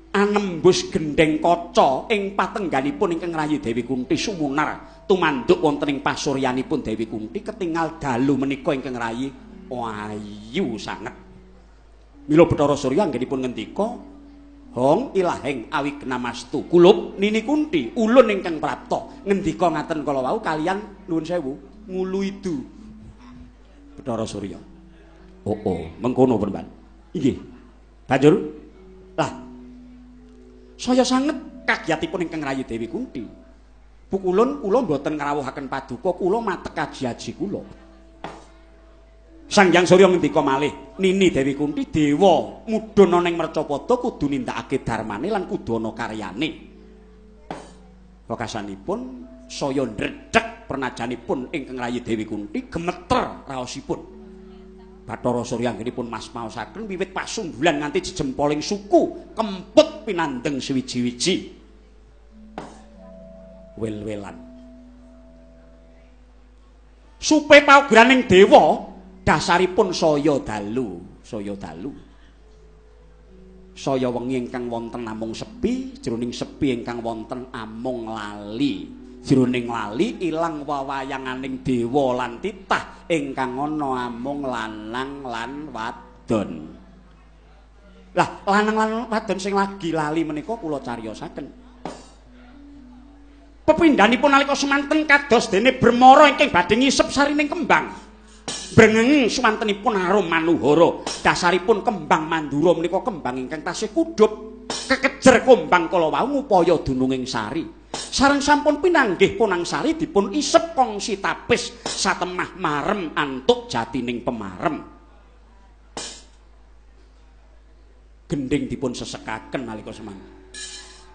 anembus gendheng kaca ing patengganipun ingkang rayi Dewi Kunti sumunar tumanduk wonten ing pasuryanipun Dewi Kunti ketingal dalu menika ingkang rayi ayu sanget. Mila Bathara Surya anggenipun ngendika, Hong ilaheng awignamastu. Kulup Nini Kunti ulun ingkang prapta ngendika ngaten kala wau kalian nuwun sewu ngulu idu. Bathara Surya. Oh, oh, mengkono Peremban. Inggih. Banjur lah saya sanget kagyatipun ingkang rayi Dewi Kunti. Pukulun kula mboten ngrawuhaken paduka, kula matek aji-aji kula. Sang Hyang Surya ngendika malih, Nini Dewi Kunti dewa mudhun ana ing mercapada kudu nindakake darmane lan kudu ana karyane. Wekasanipun saya ndredeg pernajanipun ingkang rayi Dewi Kunti gemeter raosipun. Bathara Surya anggenipun masmaosaken wiwit pasumbulan nganti jejempoling suku kemput pinandeng suwiji-wiji. Wel-welan. Supe paugraning dewa dasaripun saya dalu, saya dalu. Saya wengi ingkang wonten namung sepi, jroning sepi ingkang wonten amung lali. Jroning lali ilang wewayanganing dewa lan titah ingkang ana amung lanang lan wadon. Lah, lanang lan wadon sing lagi lali menika kula cariyosaken. Pepindhanipun nalika semanten kados dene bremara ingkang badhe ngisep sarining kembang. Brengeng suwantenipun arum manuhara. Dasaripun kembang mandura menika kembang ingkang tasih kudhup. Kekejer kumbang kala wau ngupaya dununging sari. Sareng sampun pinanggih punang sari dipun isep kongsi tapis satemah marem antuk jatining pemarem. Gendhing dipun sesekaken nalika semanten.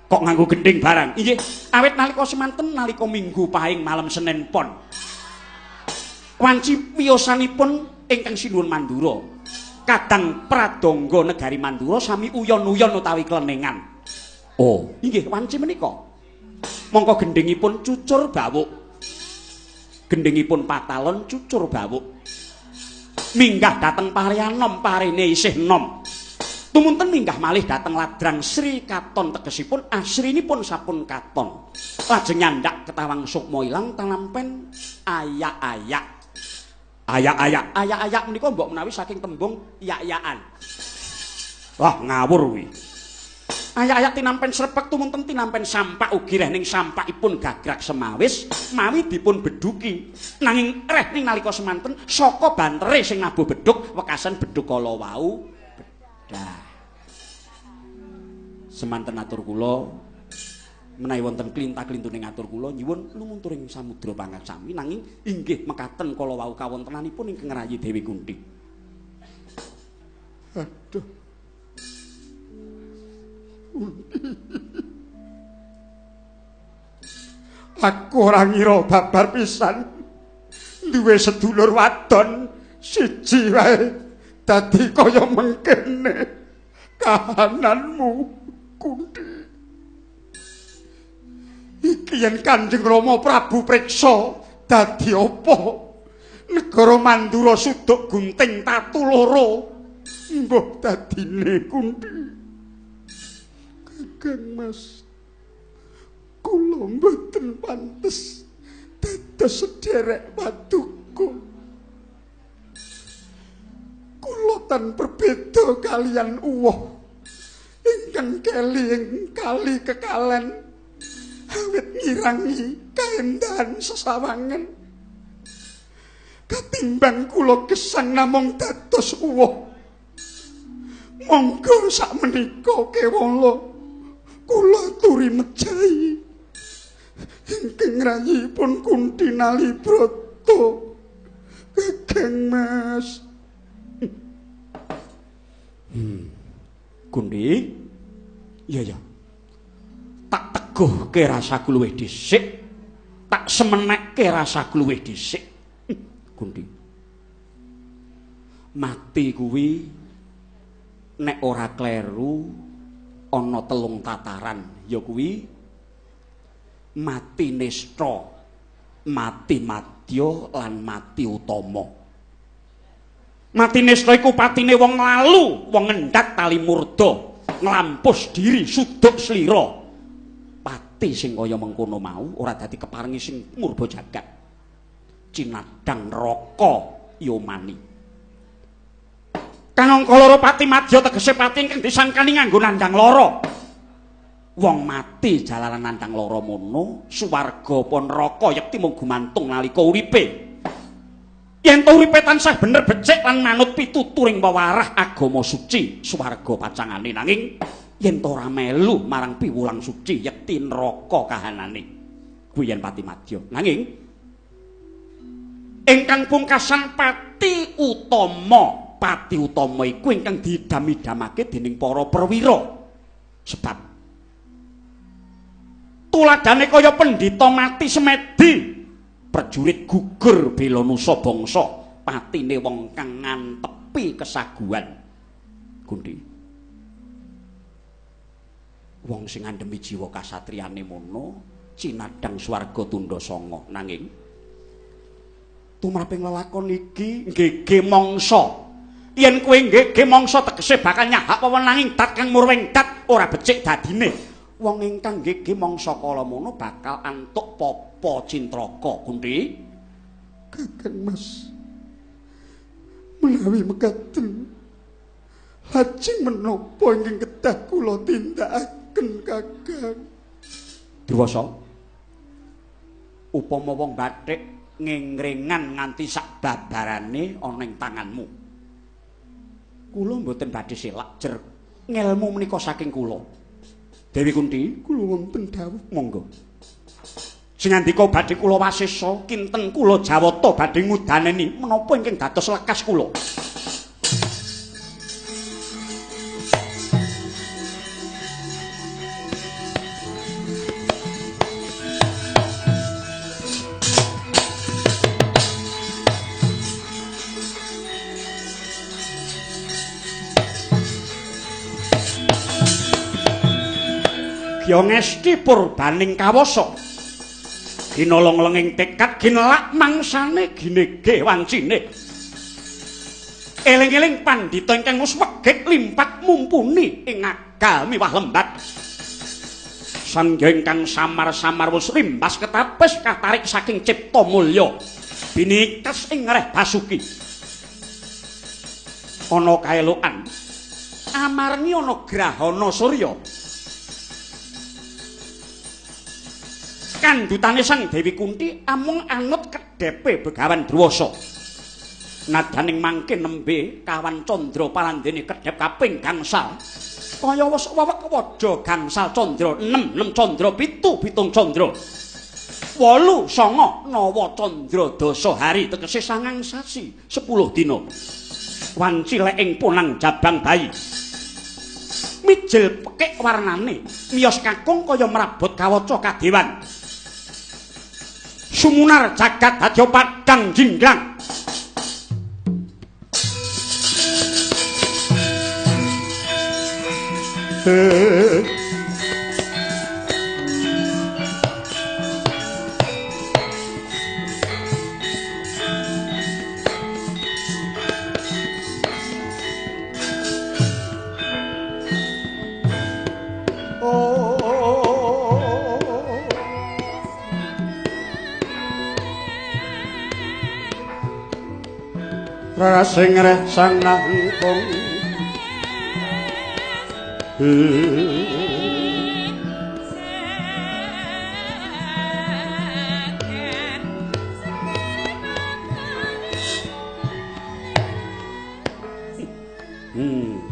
Kok nganggo gendhing barang? Inggih, awit nalika semanten nalika Minggu Pahing malam Senin Pon. Wanci wiyosanipun ingkang sinuwun Mandura. Kadang pradangga negari Mandura sami uyon-uyon utawi klenengan. Oh, inggih wanci menika. Mongko gendhingipun cucur bawuk. Gendhingipun patalon cucur bawuk. Minggah dhateng pareanom parene isih nom. Tumunten minggah malih dhateng ladrang Sri Katon tegesipun asrinipun sapun katon. Lajeng nyandak ketawang sukma ilang tanampen ayak-ayak. Ayak-ayak, ayak-ayak menika mbok menawi saking tembung yak-yakan. Wah, ngawur kuwi. Ayak-ayak tinampen srepek tumunten tinampen sampak ugi rehning sampakipun gagrak semawis mawi dipun beduki. Nanging rehning nalika semanten saka bantere sing nabuh beduk wekasan beduk kala wau bedah. Semanten atur kula menawi wonten klinta-klintune ngatur kula nyuwun lumunturing samudra pangaksami nanging inggih mekaten kala wau kawontenanipun ingkang rayi Dewi Kunti. Aduh. Aku ora ngira babar pisan duwe sedulur wadon siji wae dadi kaya mengkene kahananmu Kunti. Iki yen Kanjeng Rama Prabu priksa dadi apa? Negara Mandura suduk gunting tatu loro. Mbuh dadine Kunti. Kakang Mas, kula mboten pantes dados sederek paduka. Kula tan berbeda kalian uwoh ingkang keli ing kali kekalen awit ngirangi kaendahan sesawangan. Katimbang kula gesang namung dados uwoh. Monggo sakmenika kewala kula aturi mejahi ingkang rayipun Kunti Nalibrata. Kakang Mas. Kunti, iya ya. Tak teguhke rasaku luwih dhisik, tak semenekke rasaku luwih dhisik. Kunti. Mati kuwi nek ora kleru ana telung tataran, ya kuwi mati nista, mati madya lan mati utama. Mati nista iku patine wong lalu, wong ngendat tali murda, nglampus diri suduk slira. Pati sing kaya mengkono mau ora dadi keparengi sing murba jagat. Cinadang neraka yomani. Kang angka loro pati madya tegese pati ingkang disangkani nganggo nandhang lara. Wong mati jalaran nandhang lara mono, suwarga apa neraka yekti mung gumantung nalika uripe. Yen to uripe tansah bener becik lan manut pituturing wewarah agama suci, suwarga pacangane, nanging yen to ora melu marang piwulang suci yekti neraka kahanane. Kuwi yen pati madya. Nanging ingkang pungkasan pati utama, pati utama iku ingkang didam-idamake dening para perwira. Sebab tuladhane kaya pendhita mati semedi, prajurit gugur bela nusa bangsa, patine wong kang ngantepi kesaguhan. Gundi. Wong sing ngandhemi jiwa kasatriyane mono cinadhang swarga tundha sanga. Nanging tumraping lelakon iki nggege mangsa. Yen kowe nggege mangsa tegese bakal nyahak wewenanging dat kang murwing dat ora becik dadine. Wong ingkang nggege mangsa kala mono bakal antuk papa cintraka. Gundi. Kakang Mas, menawi mekaten lajeng menapa ingkang kedah kula tindakaken Kakang? Druwasa, upama wong bathik ngengrengan nganti sak babarane ana ing tanganmu, kula mboten badhe selak jer ngelmu menika saking kula. Dewi Kunti, kula wonten dawuh. Monggo. Sing ngandika badhe kula wasesa, kinten kula jawata badhe ngudaneni menapa ingkang dados lekas kula. Gyongesti purbaning kawasa. Ginolong lenging tekad ginelak mangsane ginege wancine. Eling-eling pandhita ingkang wis wegik limpat mumpuni ing agal miwah lembat. Sangya ingkang samar-samar wis rimbas ketapis katarik saking cipta mulya. Binikas ing ngreh basuki. Ana kaelokan amargi ana grahana surya. Kandhutane Sang Dewi Kunti amung anut kedhepe Begawan Druwasa. Nadaning mangke nembe kawan candra palandene kedhep kaping gangsal. Kaya wis wewek waja gangsal candra 6, 6 candra 7, 7 candra 8, 9, nawa candra dasa hari tegese 9 sasi 10 dina. Wanci lek ing punang jabang bayi. Mijil pekik warnane, miyos kakung kaya mrabot kawaca kadewan. Sumunar jagat dadi padhang jinglang. Sing reh sang nangkung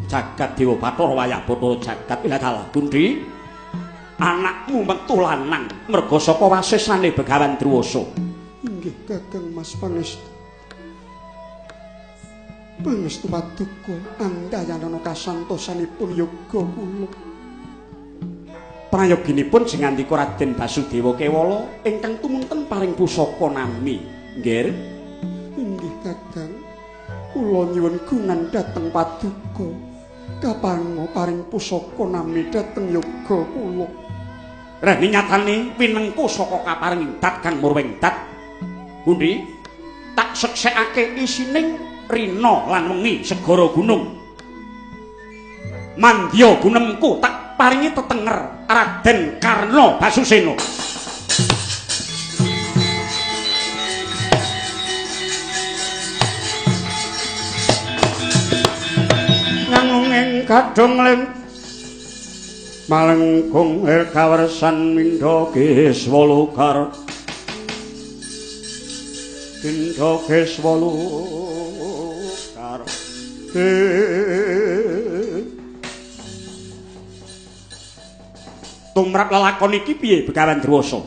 Jagat Dewa Bathara wayah Bathara jagat ilah Gundi, anakmu metu lanang merga saka wasesane Begawan Druwasa. Inggih Kakang Mas pangestu. Pangestu paduka andayanana kasantosanipun yoga kula. Prayoginipun sing ngandika Raden Basudewa Kewala ingkang tumunten paring pusaka nami. Nggih. Inggih Kakang, kula nyuwun gungan dhateng paduka kaparenga paring pusaka nami dhateng yoga kula. Reh nyatane winengku saka kaparing dat kang murwing dat. Gundi, tak seksekake isining rina lan wengi segara gunung. Mandya gunemku tak paringi tetenger Raden Karna Basusena. Kadung lim malengkung ir kawersan mindha kiswalukar mindha kiswalukar. Tumrap lelakon iki piye Begawan Druwasa?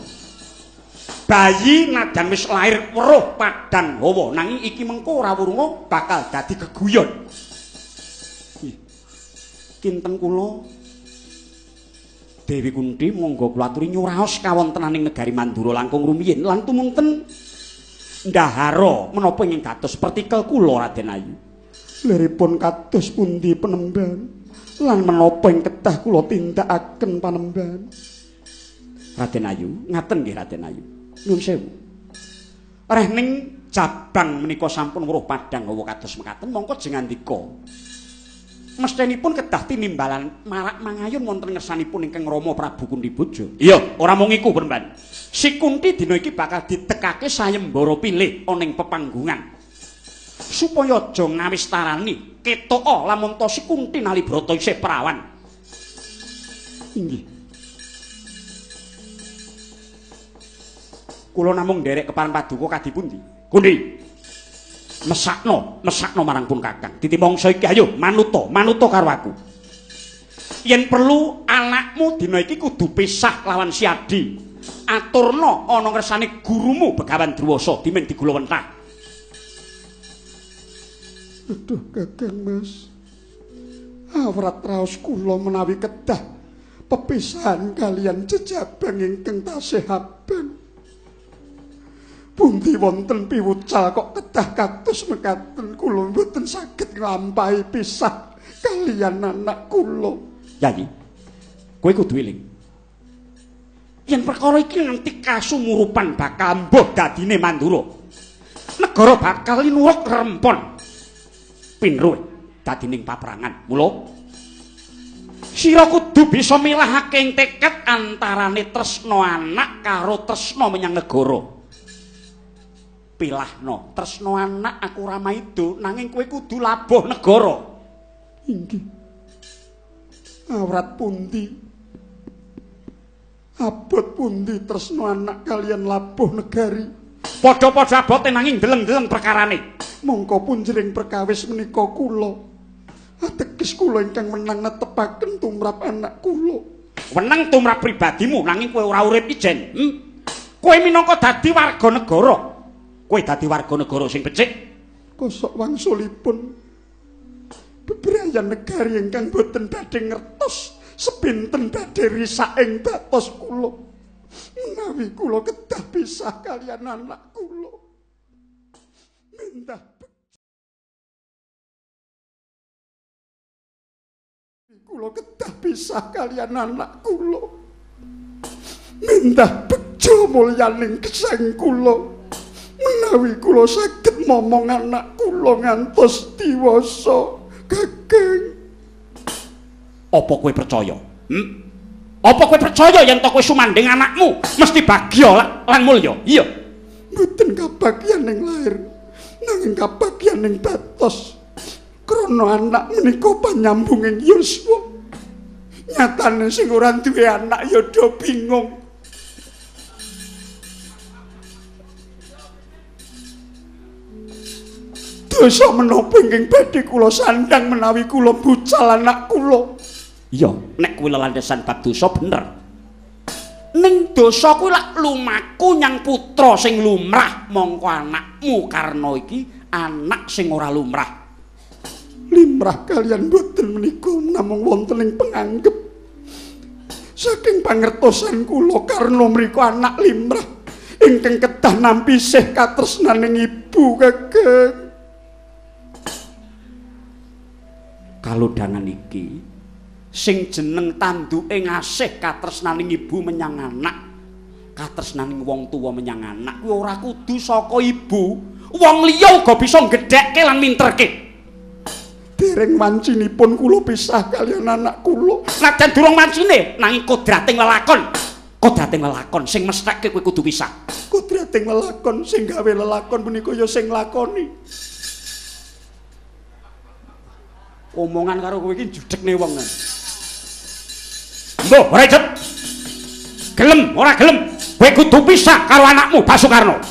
Bayi najan wis lair weruh padang hawa, nanging iki mengko ora wurunga bakal dadi geguyon. Kinten kula Dewi Kunti monggo kula aturi nyuraos kawontenaning negari Mandura langkung rumiyin lan tumunten ndahara menapa ingkang dados pertikel kula Raden Ayu. Liripun kados pundi penemban lan menapa ing kedah kula tindakaken panemban? Raden Ayu, ngaten nggih Raden Ayu. Nuwun sewu. Rehning jabang menika sampun weruh padang hawa kados mekaten mongko jengandika. Mestinipun kedah tinimbalan marak mangayun wonten ngersanipun ingkang Rama Prabu Kuntiboja. Iya, ora mung iku Peremban. Si Kunti dina iki bakal ditekake sayembara pilih ana ing pepanggungan. Supaya aja ngawistarani ketoka lamun ta si Kunti Nalibrata isih prawan. Inggih. Kula namung nderek keparan paduka kadi pundi? Kunti. Mesakno, mesakno marang pun kakang. Titi mangsa iki ayo manuta, manuta karo aku. Yen perlu anakmu dina iki kudu pisah lawan si Adi. Aturna ana ngersane gurumu Begawan Druwasa dimen digulawentah. Aduh Kakang Mas. Awrat raos kula menawi kedah pepisahan kalian jejabang ingkang tasih abang. Pundi wonten piwucal kok kedah kados mekaten kula mboten saged nglampahi pisah kalian anak kula. Yayi, kowe kudu eling. Yen perkara iki nganti kasumurupan bakal mbuh dadine Mandura. Negara bakal linuruk rempon. Pinruh dadining paprangan. Mula sira kudu bisa milahake ing tekad antarane tresna anak karo tresna menyang negara. Pilahno tresna anak aku ora maido nanging kowe kudu labuh negara. Inggih. Awrat pundi? Abot pundi tresna anak kalian labuh negari? Padha-padha abote nanging deleng-deleng perkarane. Mongko punjering perkawis menika kula. Ateges kula ingkang menang netepaken tumrap anak kula. Wenang tumrap pribadimu nanging kowe ora urip ijen. Kowe minangka dadi warga negara. Kowe dadi warga negara sing becik. Kosok wangsulipun bebrayan negari ingkang boten badhe ngertos sepinten badhe risak ing batos kula. Menawi kula kedah pisah kalian anak kula. Minta kula kedah pisah kalian anak kula. Minta bejo mulyaning gesang kula. Menawi kula saged momong anak kula ngantos diwasa, Kakang. Apa kowe percaya? Apa kowe percaya yen to kowe sumandhing anakmu mesti bagya lan mulya? Iya. Mboten kabagyan ing lair, nanging kabagyan ing batos. Krana anak menika panyambunging yuswa. Nyatane sing ora duwe anak ya do bingung. Dosa menapa ingkang badhe kula sandhang menawi kula bucal anak kula? Iya, nek kuwi lelandesan bab dosa bener. Ning dosa kuwi lak lumaku nyang putra sing lumrah, mongko anakmu Karna iki anak sing ora lumrah. Limrah kalian boten menika namung wonten ing penganggep. Saking pangertosan kula Karna mriku anak limrah ingkang kedah nampi sih katresnaning ibu, Kakang. Kalodhangan iki sing jeneng tanduke ngasih katresnaning ibu menyang anak, katresnaning wong tuwa menyang anak kuwi ora kudu saka ibu, wong liya uga bisa nggedhekke lan minterke. Dereng wancinipun kula pisah kalian anak kula. Najan durung wancine nanging kodrating lelakon, kodrating lelakon sing mestheke kowe kudu pisah. Kodrating lelakon sing gawe lelakon punika ya sing lakoni. Omongan karo kowe iki judhegne wong. Mbah, ora icet. Gelem ora gelem, kowe kudu pisah karo anakmu Basukarno.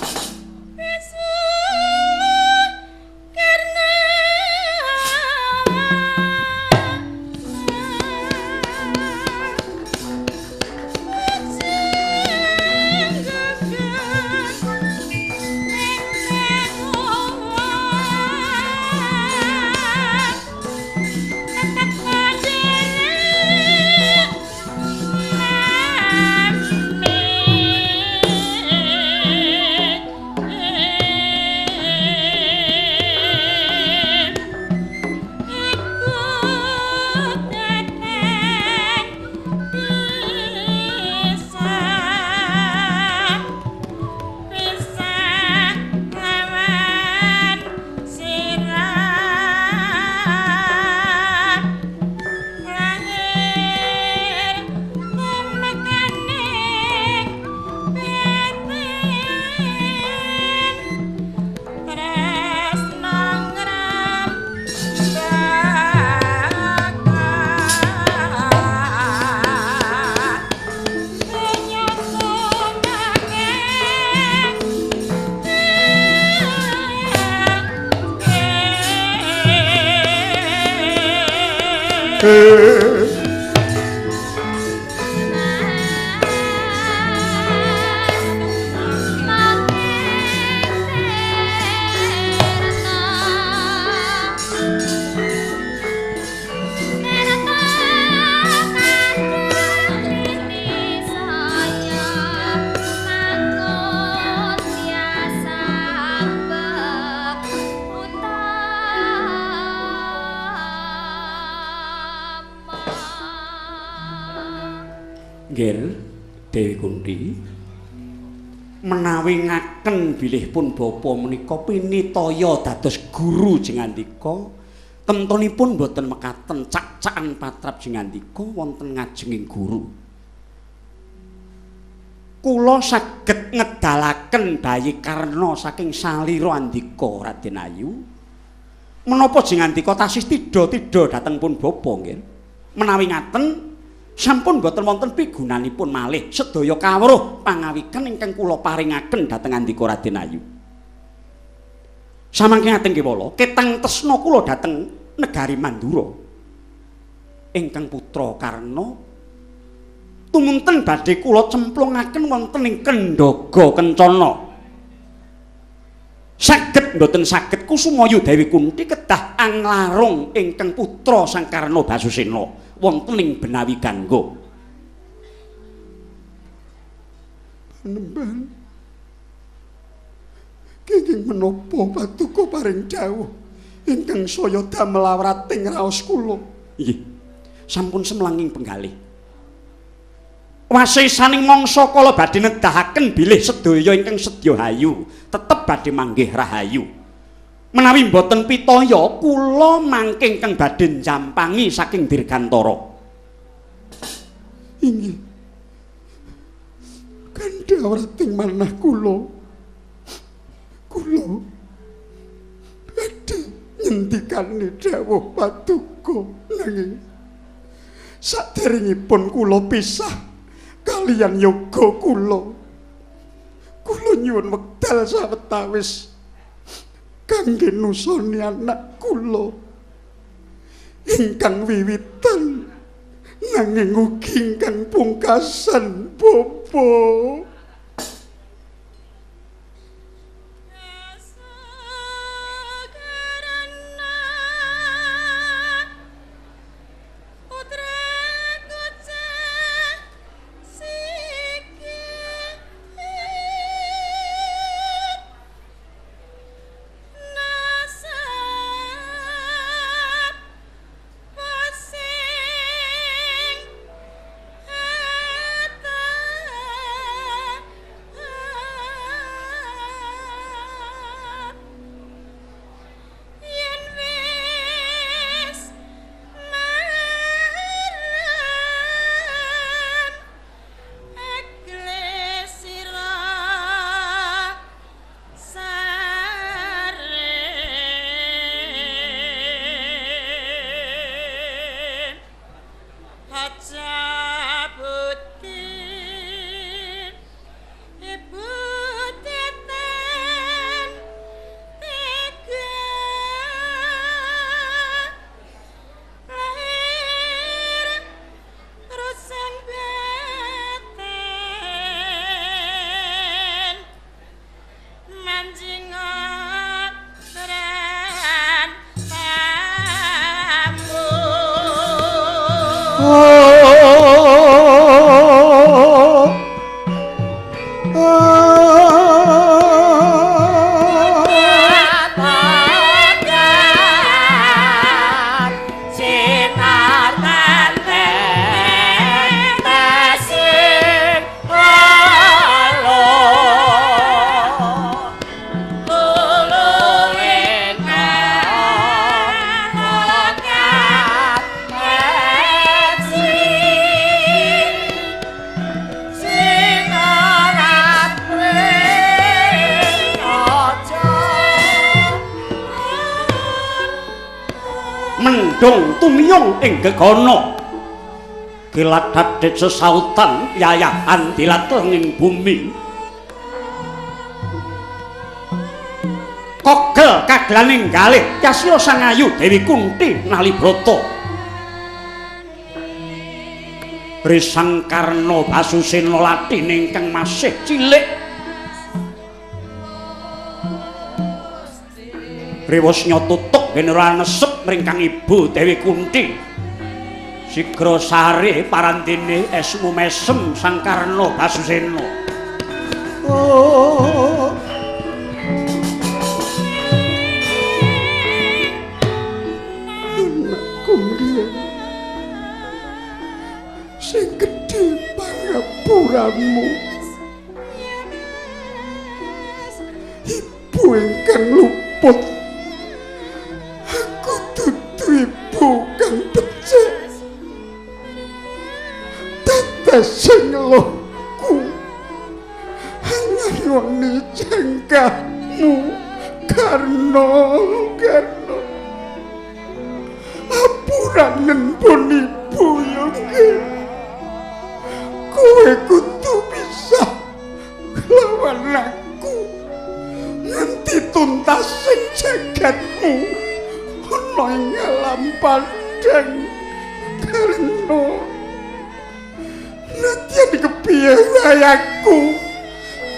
Nggih, Dewi Kunti. Menawi ngaken bilih pun bapa menika pinitaya dados guru jengandika, temtonipun boten mekaten cak-cakan patrap jengandika wonten ngajenging guru. Kula saged ngedalaken bayi Karna saking salira andika Raden Ayu. Menapa jengandika tasih tidha-tidha dhateng pun bapa nggih? Menawi ngaten sampun boten wonten pigunanipun malih sedaya kawruh pangawiken ingkang kula paringaken dhateng andika Raden Ayu. Samangke ngaten kewala, ketang tresna kula dhateng negari Mandura. Ingkang putra Karna tumunten badhe kula cemplungaken wonten ing Kendhaga Kencana. Saged mboten saged Kusumayu Dewi Kunti kedah anglarung ingkang putra Sang Karna Basusena wonten ing Benawi Gangga. Panembahan, kenging menapa paduka paring dawuh ingkang saya damel awrating raos kula? Inggih, sampun semlanging penggalih. Wasesaning mangsa kala badhe nedahaken bilih sedaya ingkang sedya hayu tetep badhe manggih rahayu. Menawi mboten pitaya kula mangke ingkang badhe njampangi saking dirgantara. Inggih. Kandha awrating manah kula. Kula badhe ngendikane dawuh paduka nanging saderengipun kula pisah kaliyan yoga kula, kula nyuwun wekdal sawetawis kangge nusoni anak kula ingkang wiwitan nanging ugi ingkang pungkasan bapa. Andong tumiyong ing gegana. Kiladadit sesautan yayahan dilat ing bumi. Kogel kaglaning galih yasira Sang Ayu Dewi Kunti Nalibrata. Risang Karna Basusena latine ingkang masih cilik. Rewos nyotutuk ben ora nesep mringkang ibu Dewi Kunti. Sigra sare parantene esmu mesem Sang Karna Basusena. Oh. Anakku mriyen sing gedhe pangapuramu. Ibu ingkang luput, aku dudu ibu kang becik. Dados sing ngeluhku hanya jangkahmu Karna, Karna. Apuranen pun ibu yo nggih. Kowe kudu bisa lawan aku nganti tuntas sing jagatmu ana ing alam padhang Karna. Nadyan kepiye wae aku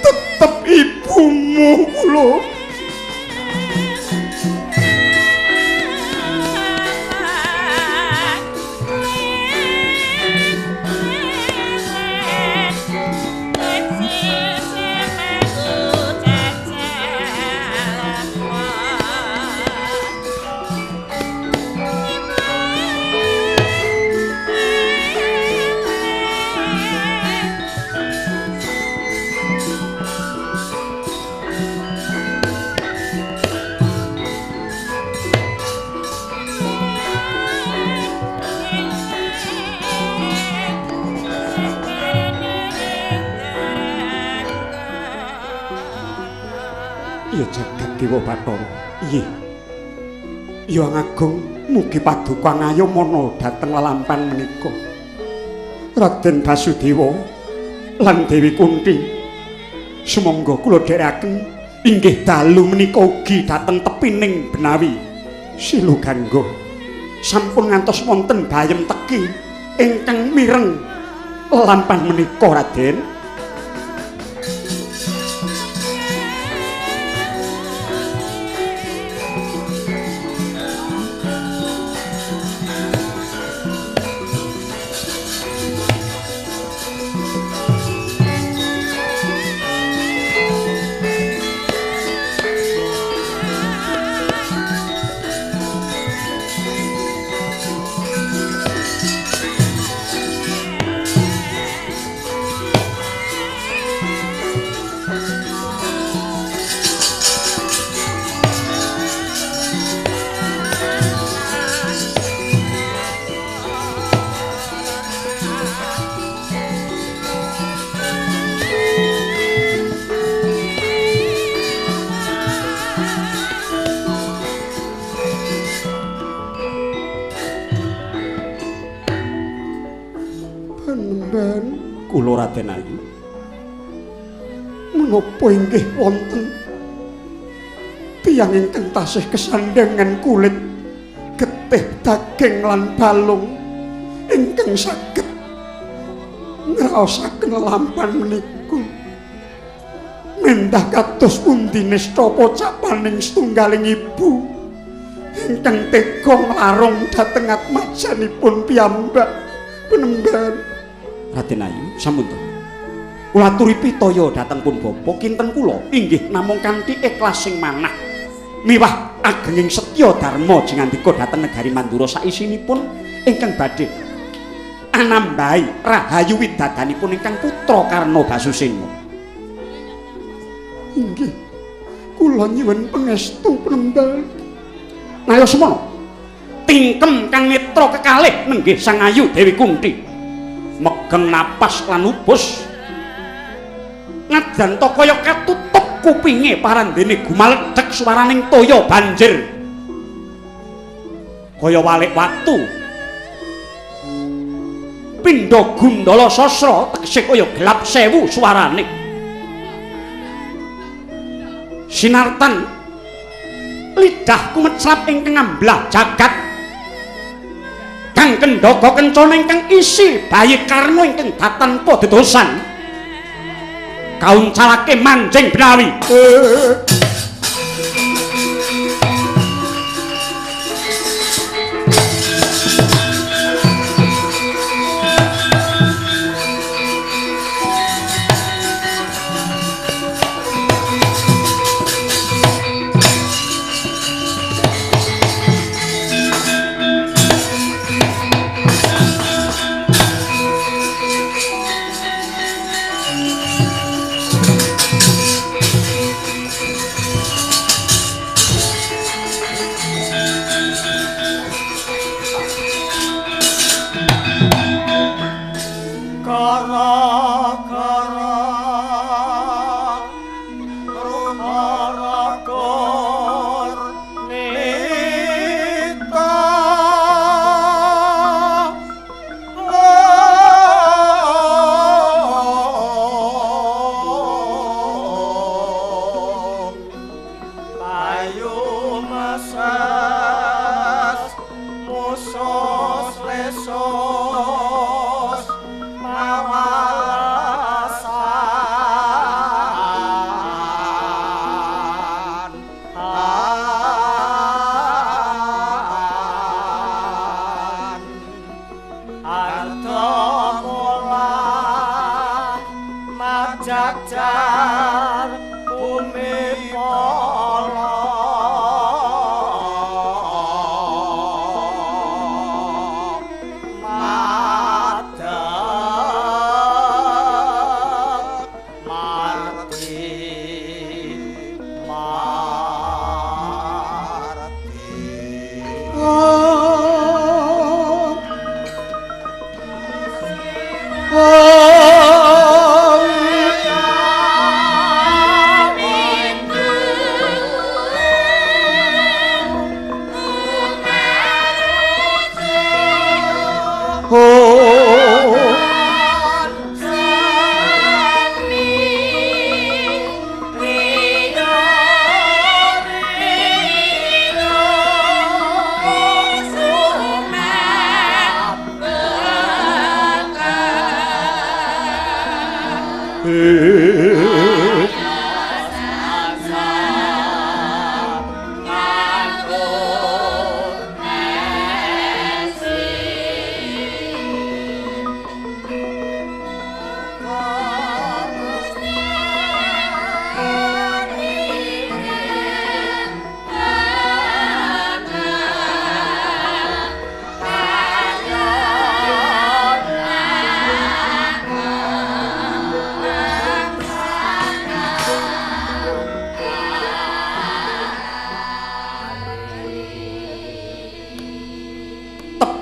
tetep ibumu lho. Iya jagat Dewa Bathara. Iya. Ya Agung mugi paduka ngayomana dhateng lelampan menika. Raden Basudewa lan Dewi Kunti. Sumangga kula dherekaken inggih dalu menika ugi dhateng tepining Benawi Silugangga. Sampun ngantos wonten bayem teki ingkang mireng lelampan menika Raden. Kula Raden Ayu, menapa inggih wonten tiyang ingkang tasih kesandhangan kulit getih daging lan balung ingkang saged ngraosaken lelampan menika? Mendah kados pundi nista pocapaning setunggaling ibu ingkang tega nglarung dhateng atmajanipun piyambak penemban. Raden Ayu, sampun to. Kula aturi pitaya dhateng pun bapa kinten kula inggih namung kanthi ikhlas sing manah miwah agenging setya dharma jingandika dhateng negari Mandura saisinipun ingkang badhe anambahi rahayu widadanipun ingkang putra Karna Basusena. Inggih, kula nyuwun pangestu penemban. Ayo semono. Tingkem kang netra kekalih nenggih Sang Ayu Dewi Kunti. Megeng napas lan ubus ngadanta kaya katutup kupinge parandene gumaledhek swaraning toya banjir. kaya walik watu. Pindha gundala sasra tegese kaya gelap sewu suarane. Sinartan lidah kumeclap ingkang ngamblah jagat. Kang kendhaga kencana ingkang isi bayi Karna ingkang datan padedosan. Kauncalake manjing benawi.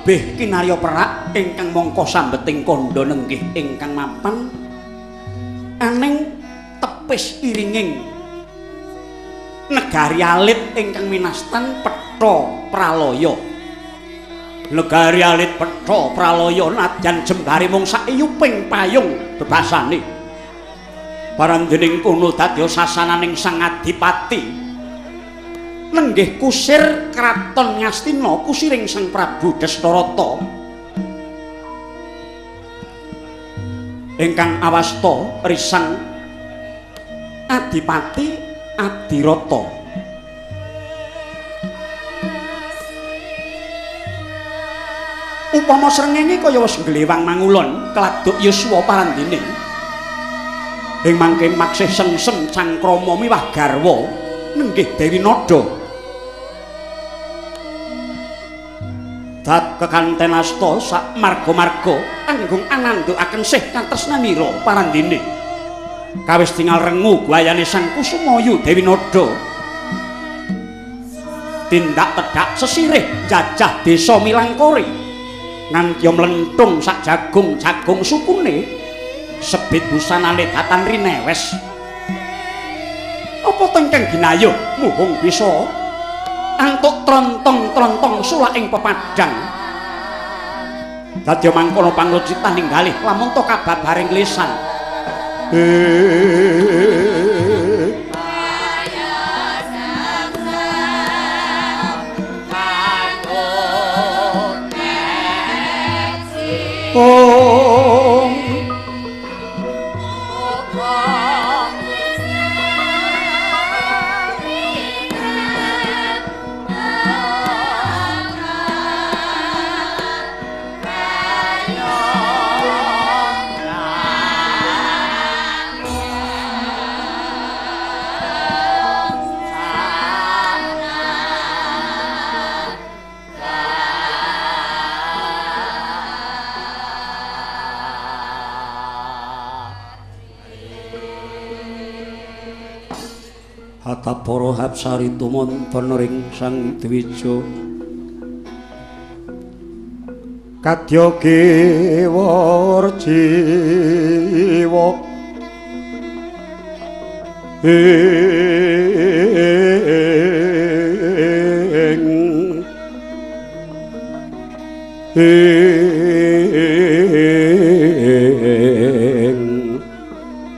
Tebih kinarya perak ingkang mangka sambeting kandha nenggih ingkang mapan aning tepis iringing negari alit ingkang minastan petha pralaya. Negari alit petha pralaya nadyan jembare mung saiyuping payung bebasane. Parandening kono dadya sasananing Sang Adipati. Nenggih kusir kraton Ngastina kusiring Sang Prabu Destarata ingkang awasta risang Adipati Adirata. Upama srengenge kaya wis nglewang mangulon kladuk yuswa parandene. Ing mangke maksih sengsem cangkrama miwah garwa nenggih Dewi Nada. Dat kekanten asta sak marga-marga anggung anandukaken sih katresnanira parandene. Kawis tingal rengu guayane Sang Kusumayu Dewi Nada. Tindak tedhak sesirih jajah desa Milangkori. Nganti mlentung sak jagung-jagung sukune sebit busanane datan rinewes. Apa tengkeng ginayuh muhung bisa Antuk trontong-trontong sulak ing pepadang. Dadi mangkono panglucitaning galih lamun to kababaring lisan. Oh. Para hapsari tumonton ring Sang Dwija kadya gewarjiwa ing ing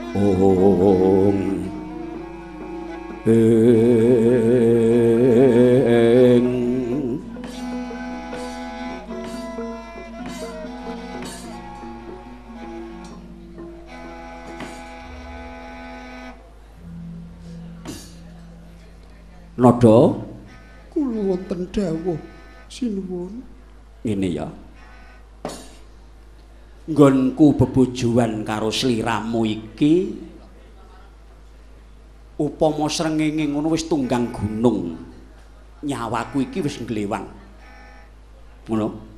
ong ing. Nada kula wonten dawuh sinuwun. Ngene ya, nggonku bebojoan karo sliramu iki upama srengenge ngono wis tunggang gunung, nyawaku iki wis nglewang. Ngono.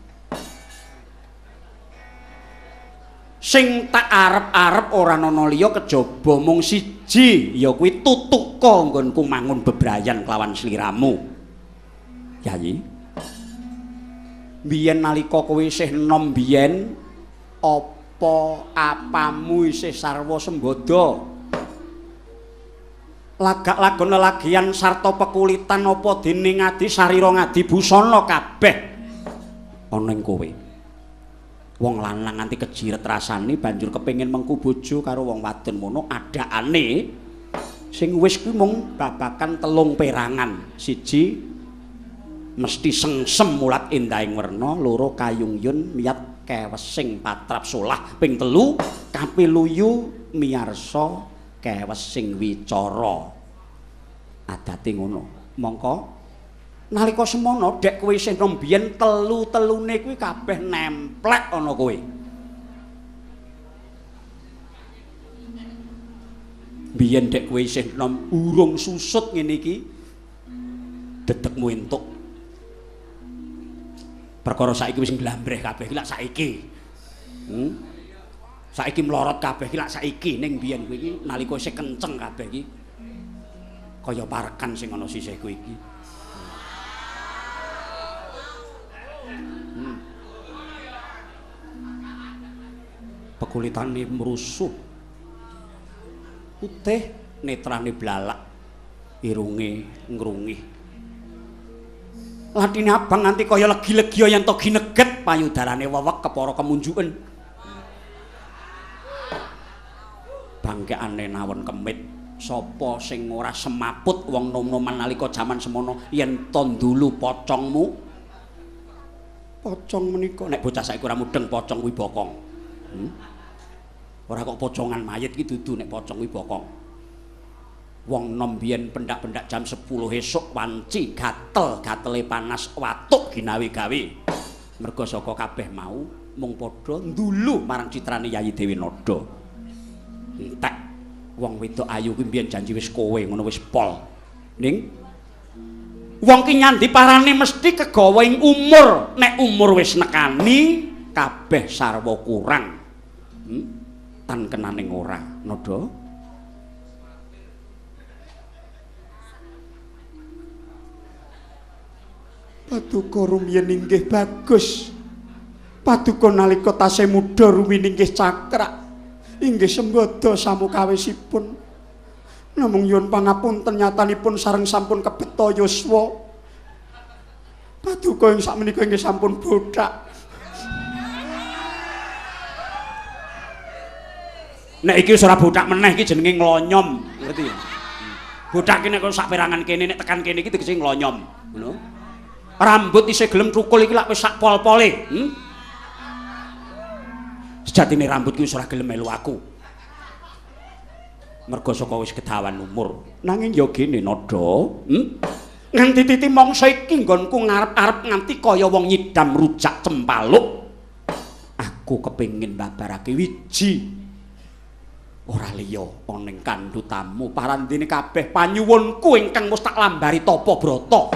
Sing tak arep-arep ora ana liya kejaba mung siji, ya kuwi tutuka nggonku mangun bebrayan kelawan sliramu. Yayi. Biyen nalika kowe isih enom biyen, apa apamu isih sarwa sembada? Lagak-lagon lelagian sarta pekulitan apa dene ngadi sarira ngadi busana kabeh ana ing kowe. Wong lanang nganti kejiret rasane banjur kepengin mengku bojo karo wong wadon mono adakane sing wis kuwi mung babakan telung perangan. Siji mesti sengsem mulat endahing werna, loro kayungyun miyat kewesing patrap solah, ping telu kapiluyu miyarsa kewesing wicara. Adate ngono. Mongko nalika semono dek kowe isih nom biyen telu-telune kuwi kabeh nemplek ana kowe. Biyen dek kowe isih nom urung susut ngene iki dedekmu entuk. Perkara saiki wis nglambreh kabeh iki lak saiki. Saiki mlorot kabeh iki lak saiki, ning biyen kuwi iki nalika isih kenceng kabeh iki kaya parekan sing ana sisihku iki. Pekulitane mrusuh. Putih netrane blalak, irunge ngrungih. Latine abang nganti kaya legi-legi yen to gineget, payudarane wewek kepara kemunjuken. Bangkekane nawon kemit, sapa sing ora semaput wong nom-noman nalika jaman semono yen to ndulu pocongmu. Pocong menika nek bocah saiki ora mudeng pocong kuwi bokong. Ora kok pocongan mayit iki dudu, nek pocong kuwi bokong. Wong nom biyen pendak-pendak jam 10 esuk wanci gatel, gatele panas watuk ginawe-gawe. Merga saka kabeh mau mung padha ndulu marang citrane Yayi Dewi Nada. Entek wong wedok ayu kuwi mbiyen janji wis kowe ngono wis pol. Ning wong ki nyandi parane mesti kegawa ing umur. Nek umur wis nekani kabeh sarwa kurang. Tan kenaning ora, Nada. Paduka rumiyin inggih bagus. Paduka nalika tasih muda rumiyin inggih cakrak. Inggih sembada samukawisipun. Namung nyuwun pangapunten nyatanipun sareng sampun kebeta yuswa. Paduka ing sakmenika inggih sampun bothak. Nek iki wis ora bothak meneh iki jenenge nglonyom, ngerti ya? Bothak ki nek sak perangan kene nek tekan kene iki tegese nglonyom, ngono. Rambut isih gelem cukul iki lak wis sak pol-pole, Sejatine rambut ki wis ora gelem melu aku. Mergo saka wis kedawan umur. Nanging ya gene Nada, Nganti titi mangsa iki nggonku ngarep-arep nganti kaya wong nyidam rujak cempaluk. Aku kepengin babarake wiji. Ora liya ana ing kandhutamu parandene kabeh panyuwunku ingkang wis tak lambari tapa brata.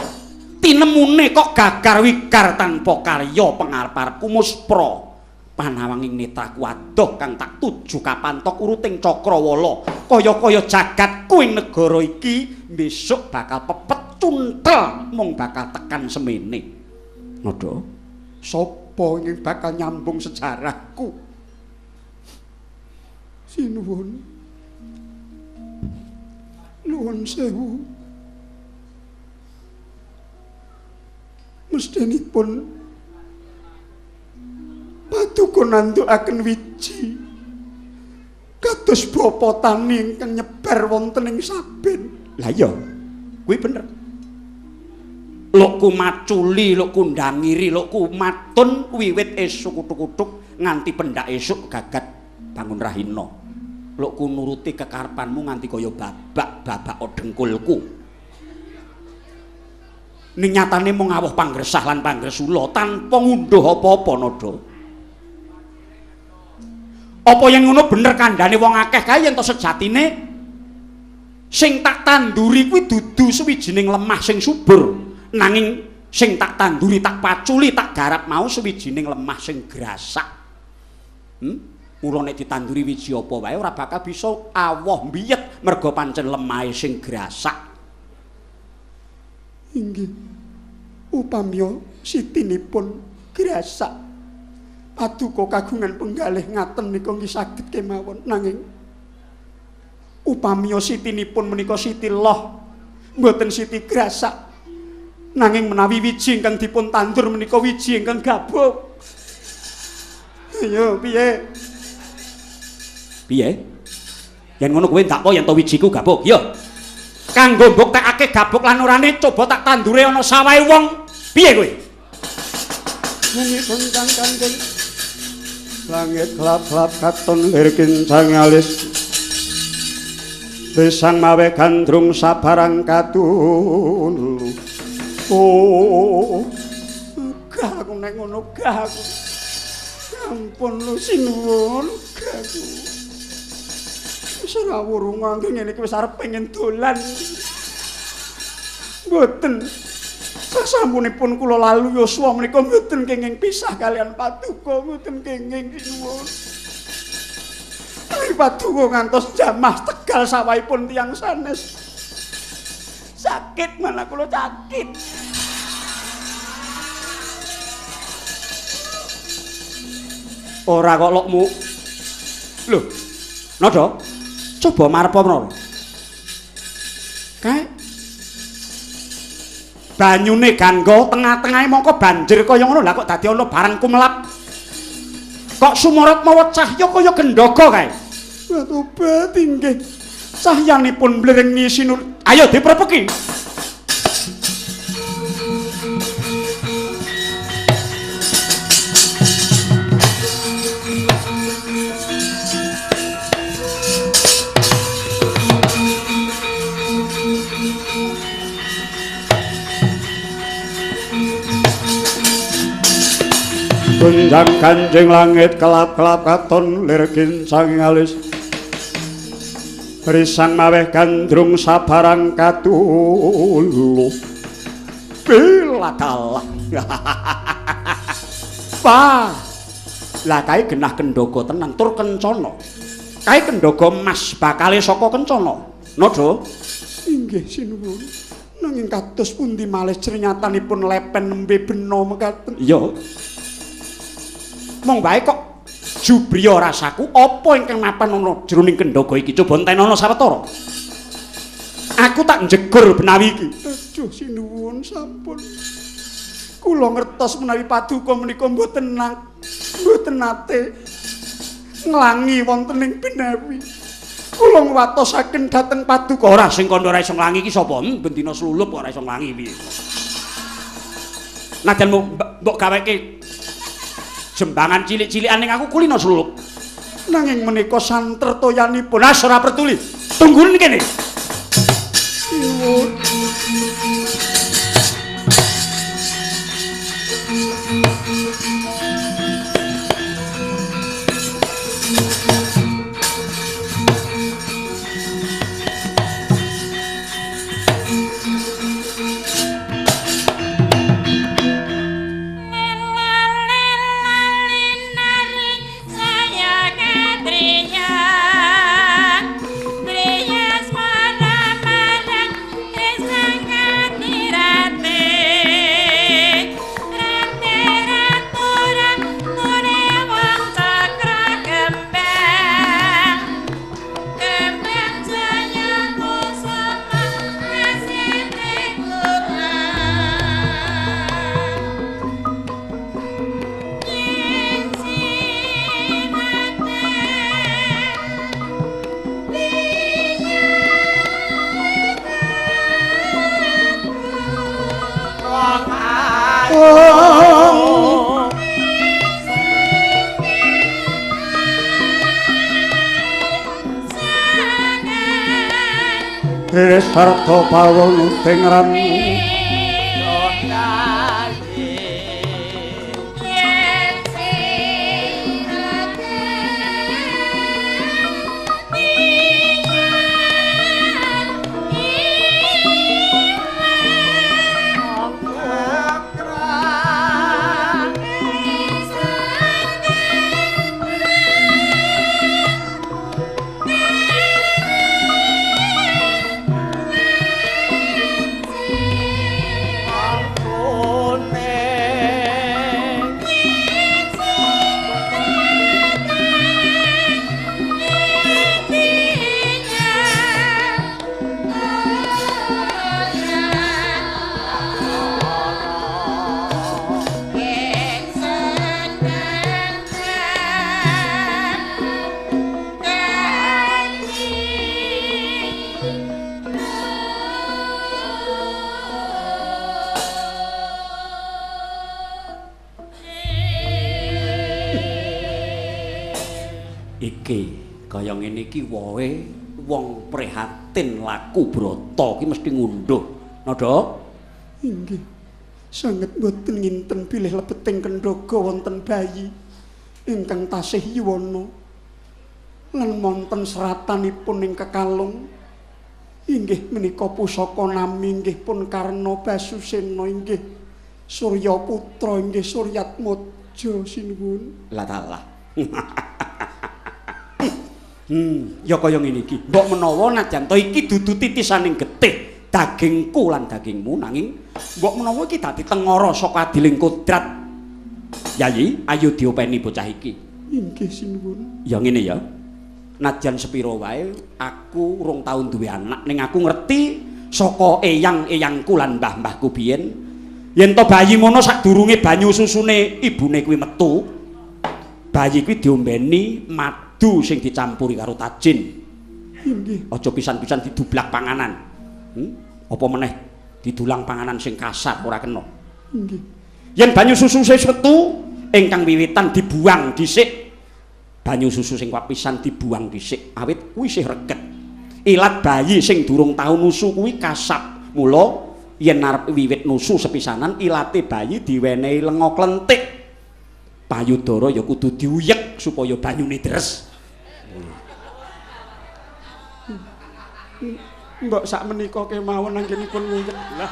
Tinemune kok gagar wigar tanpa karya pengarep-arepku muspra. Panawanging netraku adoh kang tak tuju kapantok uruting cakrawala. Kaya-kaya jagatku ing negara iki besok bakal pepet cuntel mung bakal tekan semene. Nada, sapa ingkang bakal nyambung sejarahku? Sinuwun. Nuwun sewu. Mestinipun paduka nandukaken wiji kados bapa tani ingkang nyebar wonten ing saben. Lah iya, kuwi bener. Lokku maculi, lokku ndangiri, lokku matun wiwit esuk kutuk-kutuk nganti pendak esuk gagat bangun rahina. Lokku nuruti kekarepanmu nganti kaya babak-babak dengkulku. Ning nyatane mung awuh pangresah lan pangresula tanpa ngunduh apa-apa Nada. Apa yen ngono bener kandhane wong akeh kae yen to sejatine sing tak tanduri kuwi dudu suwijining lemah sing subur, nanging sing tak tanduri tak paculi tak garap mau suwijining lemah sing grasak. Mula nek ditanduri wiji apa wae ora bakal bisa awoh mbiyet merga pancen lemahe sing grasak. Inggih. Upamya sitinipun grasak paduka kagungan penggalih ngaten nika nggih saged kemawon, nanging upamya sitinipun menika siti loh mboten siti grasak, nanging menawi wiji ingkang dipun tandur menika wiji ingkang gabuk. Ayo piye? Piye? Yen ngono kowe ndakwa yen to wijiku gabuk. Ya. Kanggo mbuktekake gabuk lan orane coba tak tandure ana sawahe wong. Piye kowe? Muni kang kanjeng langit klap-klap katon lir kincang alis besang mawe gandrung sabarang katulu. Oh, gah aku nek ngono gah aku. Ampun lu sinuwun gah aku. Wis ora wurung ngene iki wis arep pengen dolan. Mboten. Sasampunipun kula lalu yuswa menika mboten kenging pisah kalian paduka, mboten kenging sinuwun. Paduka ngantos jamah Tegal sawahipun tiyang sanes. Sakit malah kula sakit. Ora kok lokmu. Lho, Nada, coba marep apa? Kae banyune Gangga tengah-tengahe mongko banjir kaya ngono, lah kok dadi ana barang kumelap. Kok sumorot mawa cahya kaya gendhaga kae. Tobat inggih. Cahyanipun mlrengi sinur. Ayo diprepeki. Gunjang kanjeng langit kelap-kelap katon lir kincang alis risang maweh gandrung sabarang katulu. Biladalah. Wah, lah kae genah kendhaga tenan tur kencana. Kae kendhaga emas bakale saka kencana. Nada? Inggih sinuwun. Nanging kados pundi malih cernyatanipun lepen nembe bena mekaten. Iya. Mong wae kok jubriya rasaku apa ingkang mapan ana jroning kendhaga iki, coba entenono sawetara. Aku tak njegur benawi iki. Aduh sinuwun sampun. Kula ngertos menawi paduka menika mboten mboten nate nglangi wonten ing Benawi. Kula ngwatosaken dhateng paduka. Ora sing kandha ora iso nglangi iki sapa? Bendina slulup ora iso nglangi piye. Najan mbok gaweke jembangan cilik-cilikan ning aku kulino slulup. Nanging menika santer toyanipun. Ah ora peduli. Tungguin kene. Sinuwun. Sarta pawon ing ramu Kaya ngene iki wohe wong prihatin laku brata iki mesti ngunduh. Nada? Inggih. Sanget mboten nginten bilih lebeting kendhaga wonten bayi ingkang tasih yuwana lan wonten seratanipun ing kekalung. Inggih menika pusaka nami inggih pun Karna Basusena inggih Surya Putra inggih Suryatmaja sinuwun. Lah talah. Ya kaya ngene iki. Mbok menawa najan to iki dudu titisaning getih dagingku lan dagingmu, nanging mbok menawa iki dadi tengara saka adiling kodrat. Yayi, ayo diopeni bocah iki. Inggih sinuwun. Ya ngene ya. Najan sepira wae aku urung tau duwe anak, ning aku ngerti saka eyang-eyangku lan mbah-mbahku biyen yen to bayi mono sadurunge banyu susune ibune kuwi metu, bayi kuwi diombeni madu sing dicampuri karo tajin. Inggih. Aja pisan-pisan didublak panganan. Apa meneh didulang panganan sing kasar ora kena. Inggih. Yen banyu susu wis metu, ingkang wiwitan dibuang dhisik. Banyu susu sing kapisan dibuang dhisik, awit kuwi isih reget. Ilat bayi sing durung tau nusu kuwi kasap. Mula yen arep wiwit nusu sepisanan ilate bayi diwenehi lenga klentik. Payudara ya kudu diuyek supaya banyune deres. Mbok sak menika kemawon anggenipun nguyek. Lah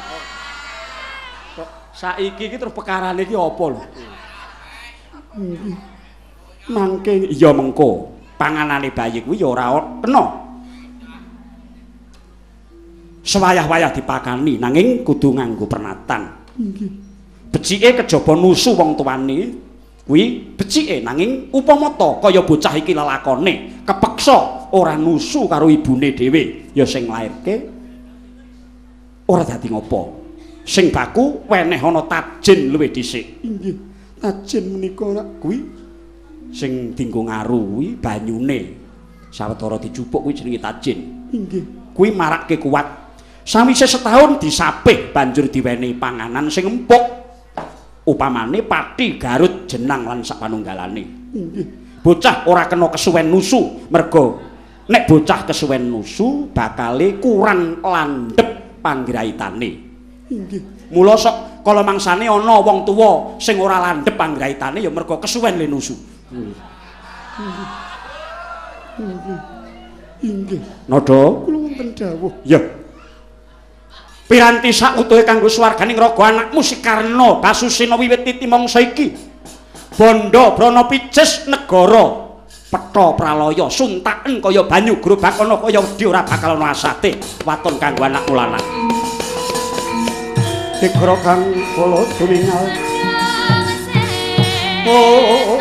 kok saiki iki terus pekarane iki apa lho? Nggih. Mangke iya mengko panganane bayi kuwi ya ora kena. Sewayah-wayah dipakani nanging kudu nganggo pernatan. Nggih. Becike kejaba nusu wong tuane kuwi becike, nanging upama ta kaya bocah iki lelakone kepeksa ora nusu karo ibune dhewe, ya sing nglairke ora dadi ngopo. Sing baku weneh ana tajin luwih dhisik. Inggih, tajin menika nak kuwi sing dienggo ngaru kuwi banyune. Sawetara dijupuk kuwi jenenge tajin. Inggih. Kuwi marake kuat. Sawise setahun disapih banjur diwenehi panganan sing empuk. Upamane pati, garut, jenang lan sapanunggalane. Inggih. Bocah ora kena kesuwen nusu, merga nek bocah kesuwen nusu bakale kurang landhep panggraitane. Inggih. Mula sok kala mangsane ana wong tuwa sing ora landhep panggraitane ya merga kesuwen le nusu. Inggih. Inggih. Nada, Kula wonten dawuh. Ya. Piranti sakutuhe kanggo swarganing raga anakmu si Karna Basusena wiwit titi mangsa iki. Bandha brana picis negara petha pralaya suntaken kaya banyu grobakana kaya wedi ora bakal ana asate waton kanggo anakmu lanang. Negara kang kala dumingal. Oh.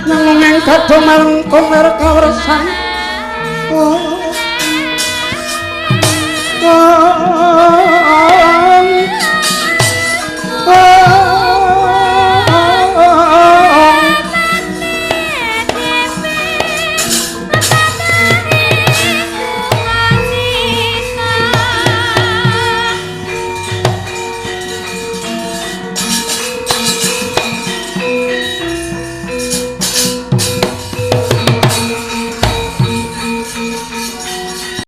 Nanging kadung malengkung ler kawersan. Oh. Oh.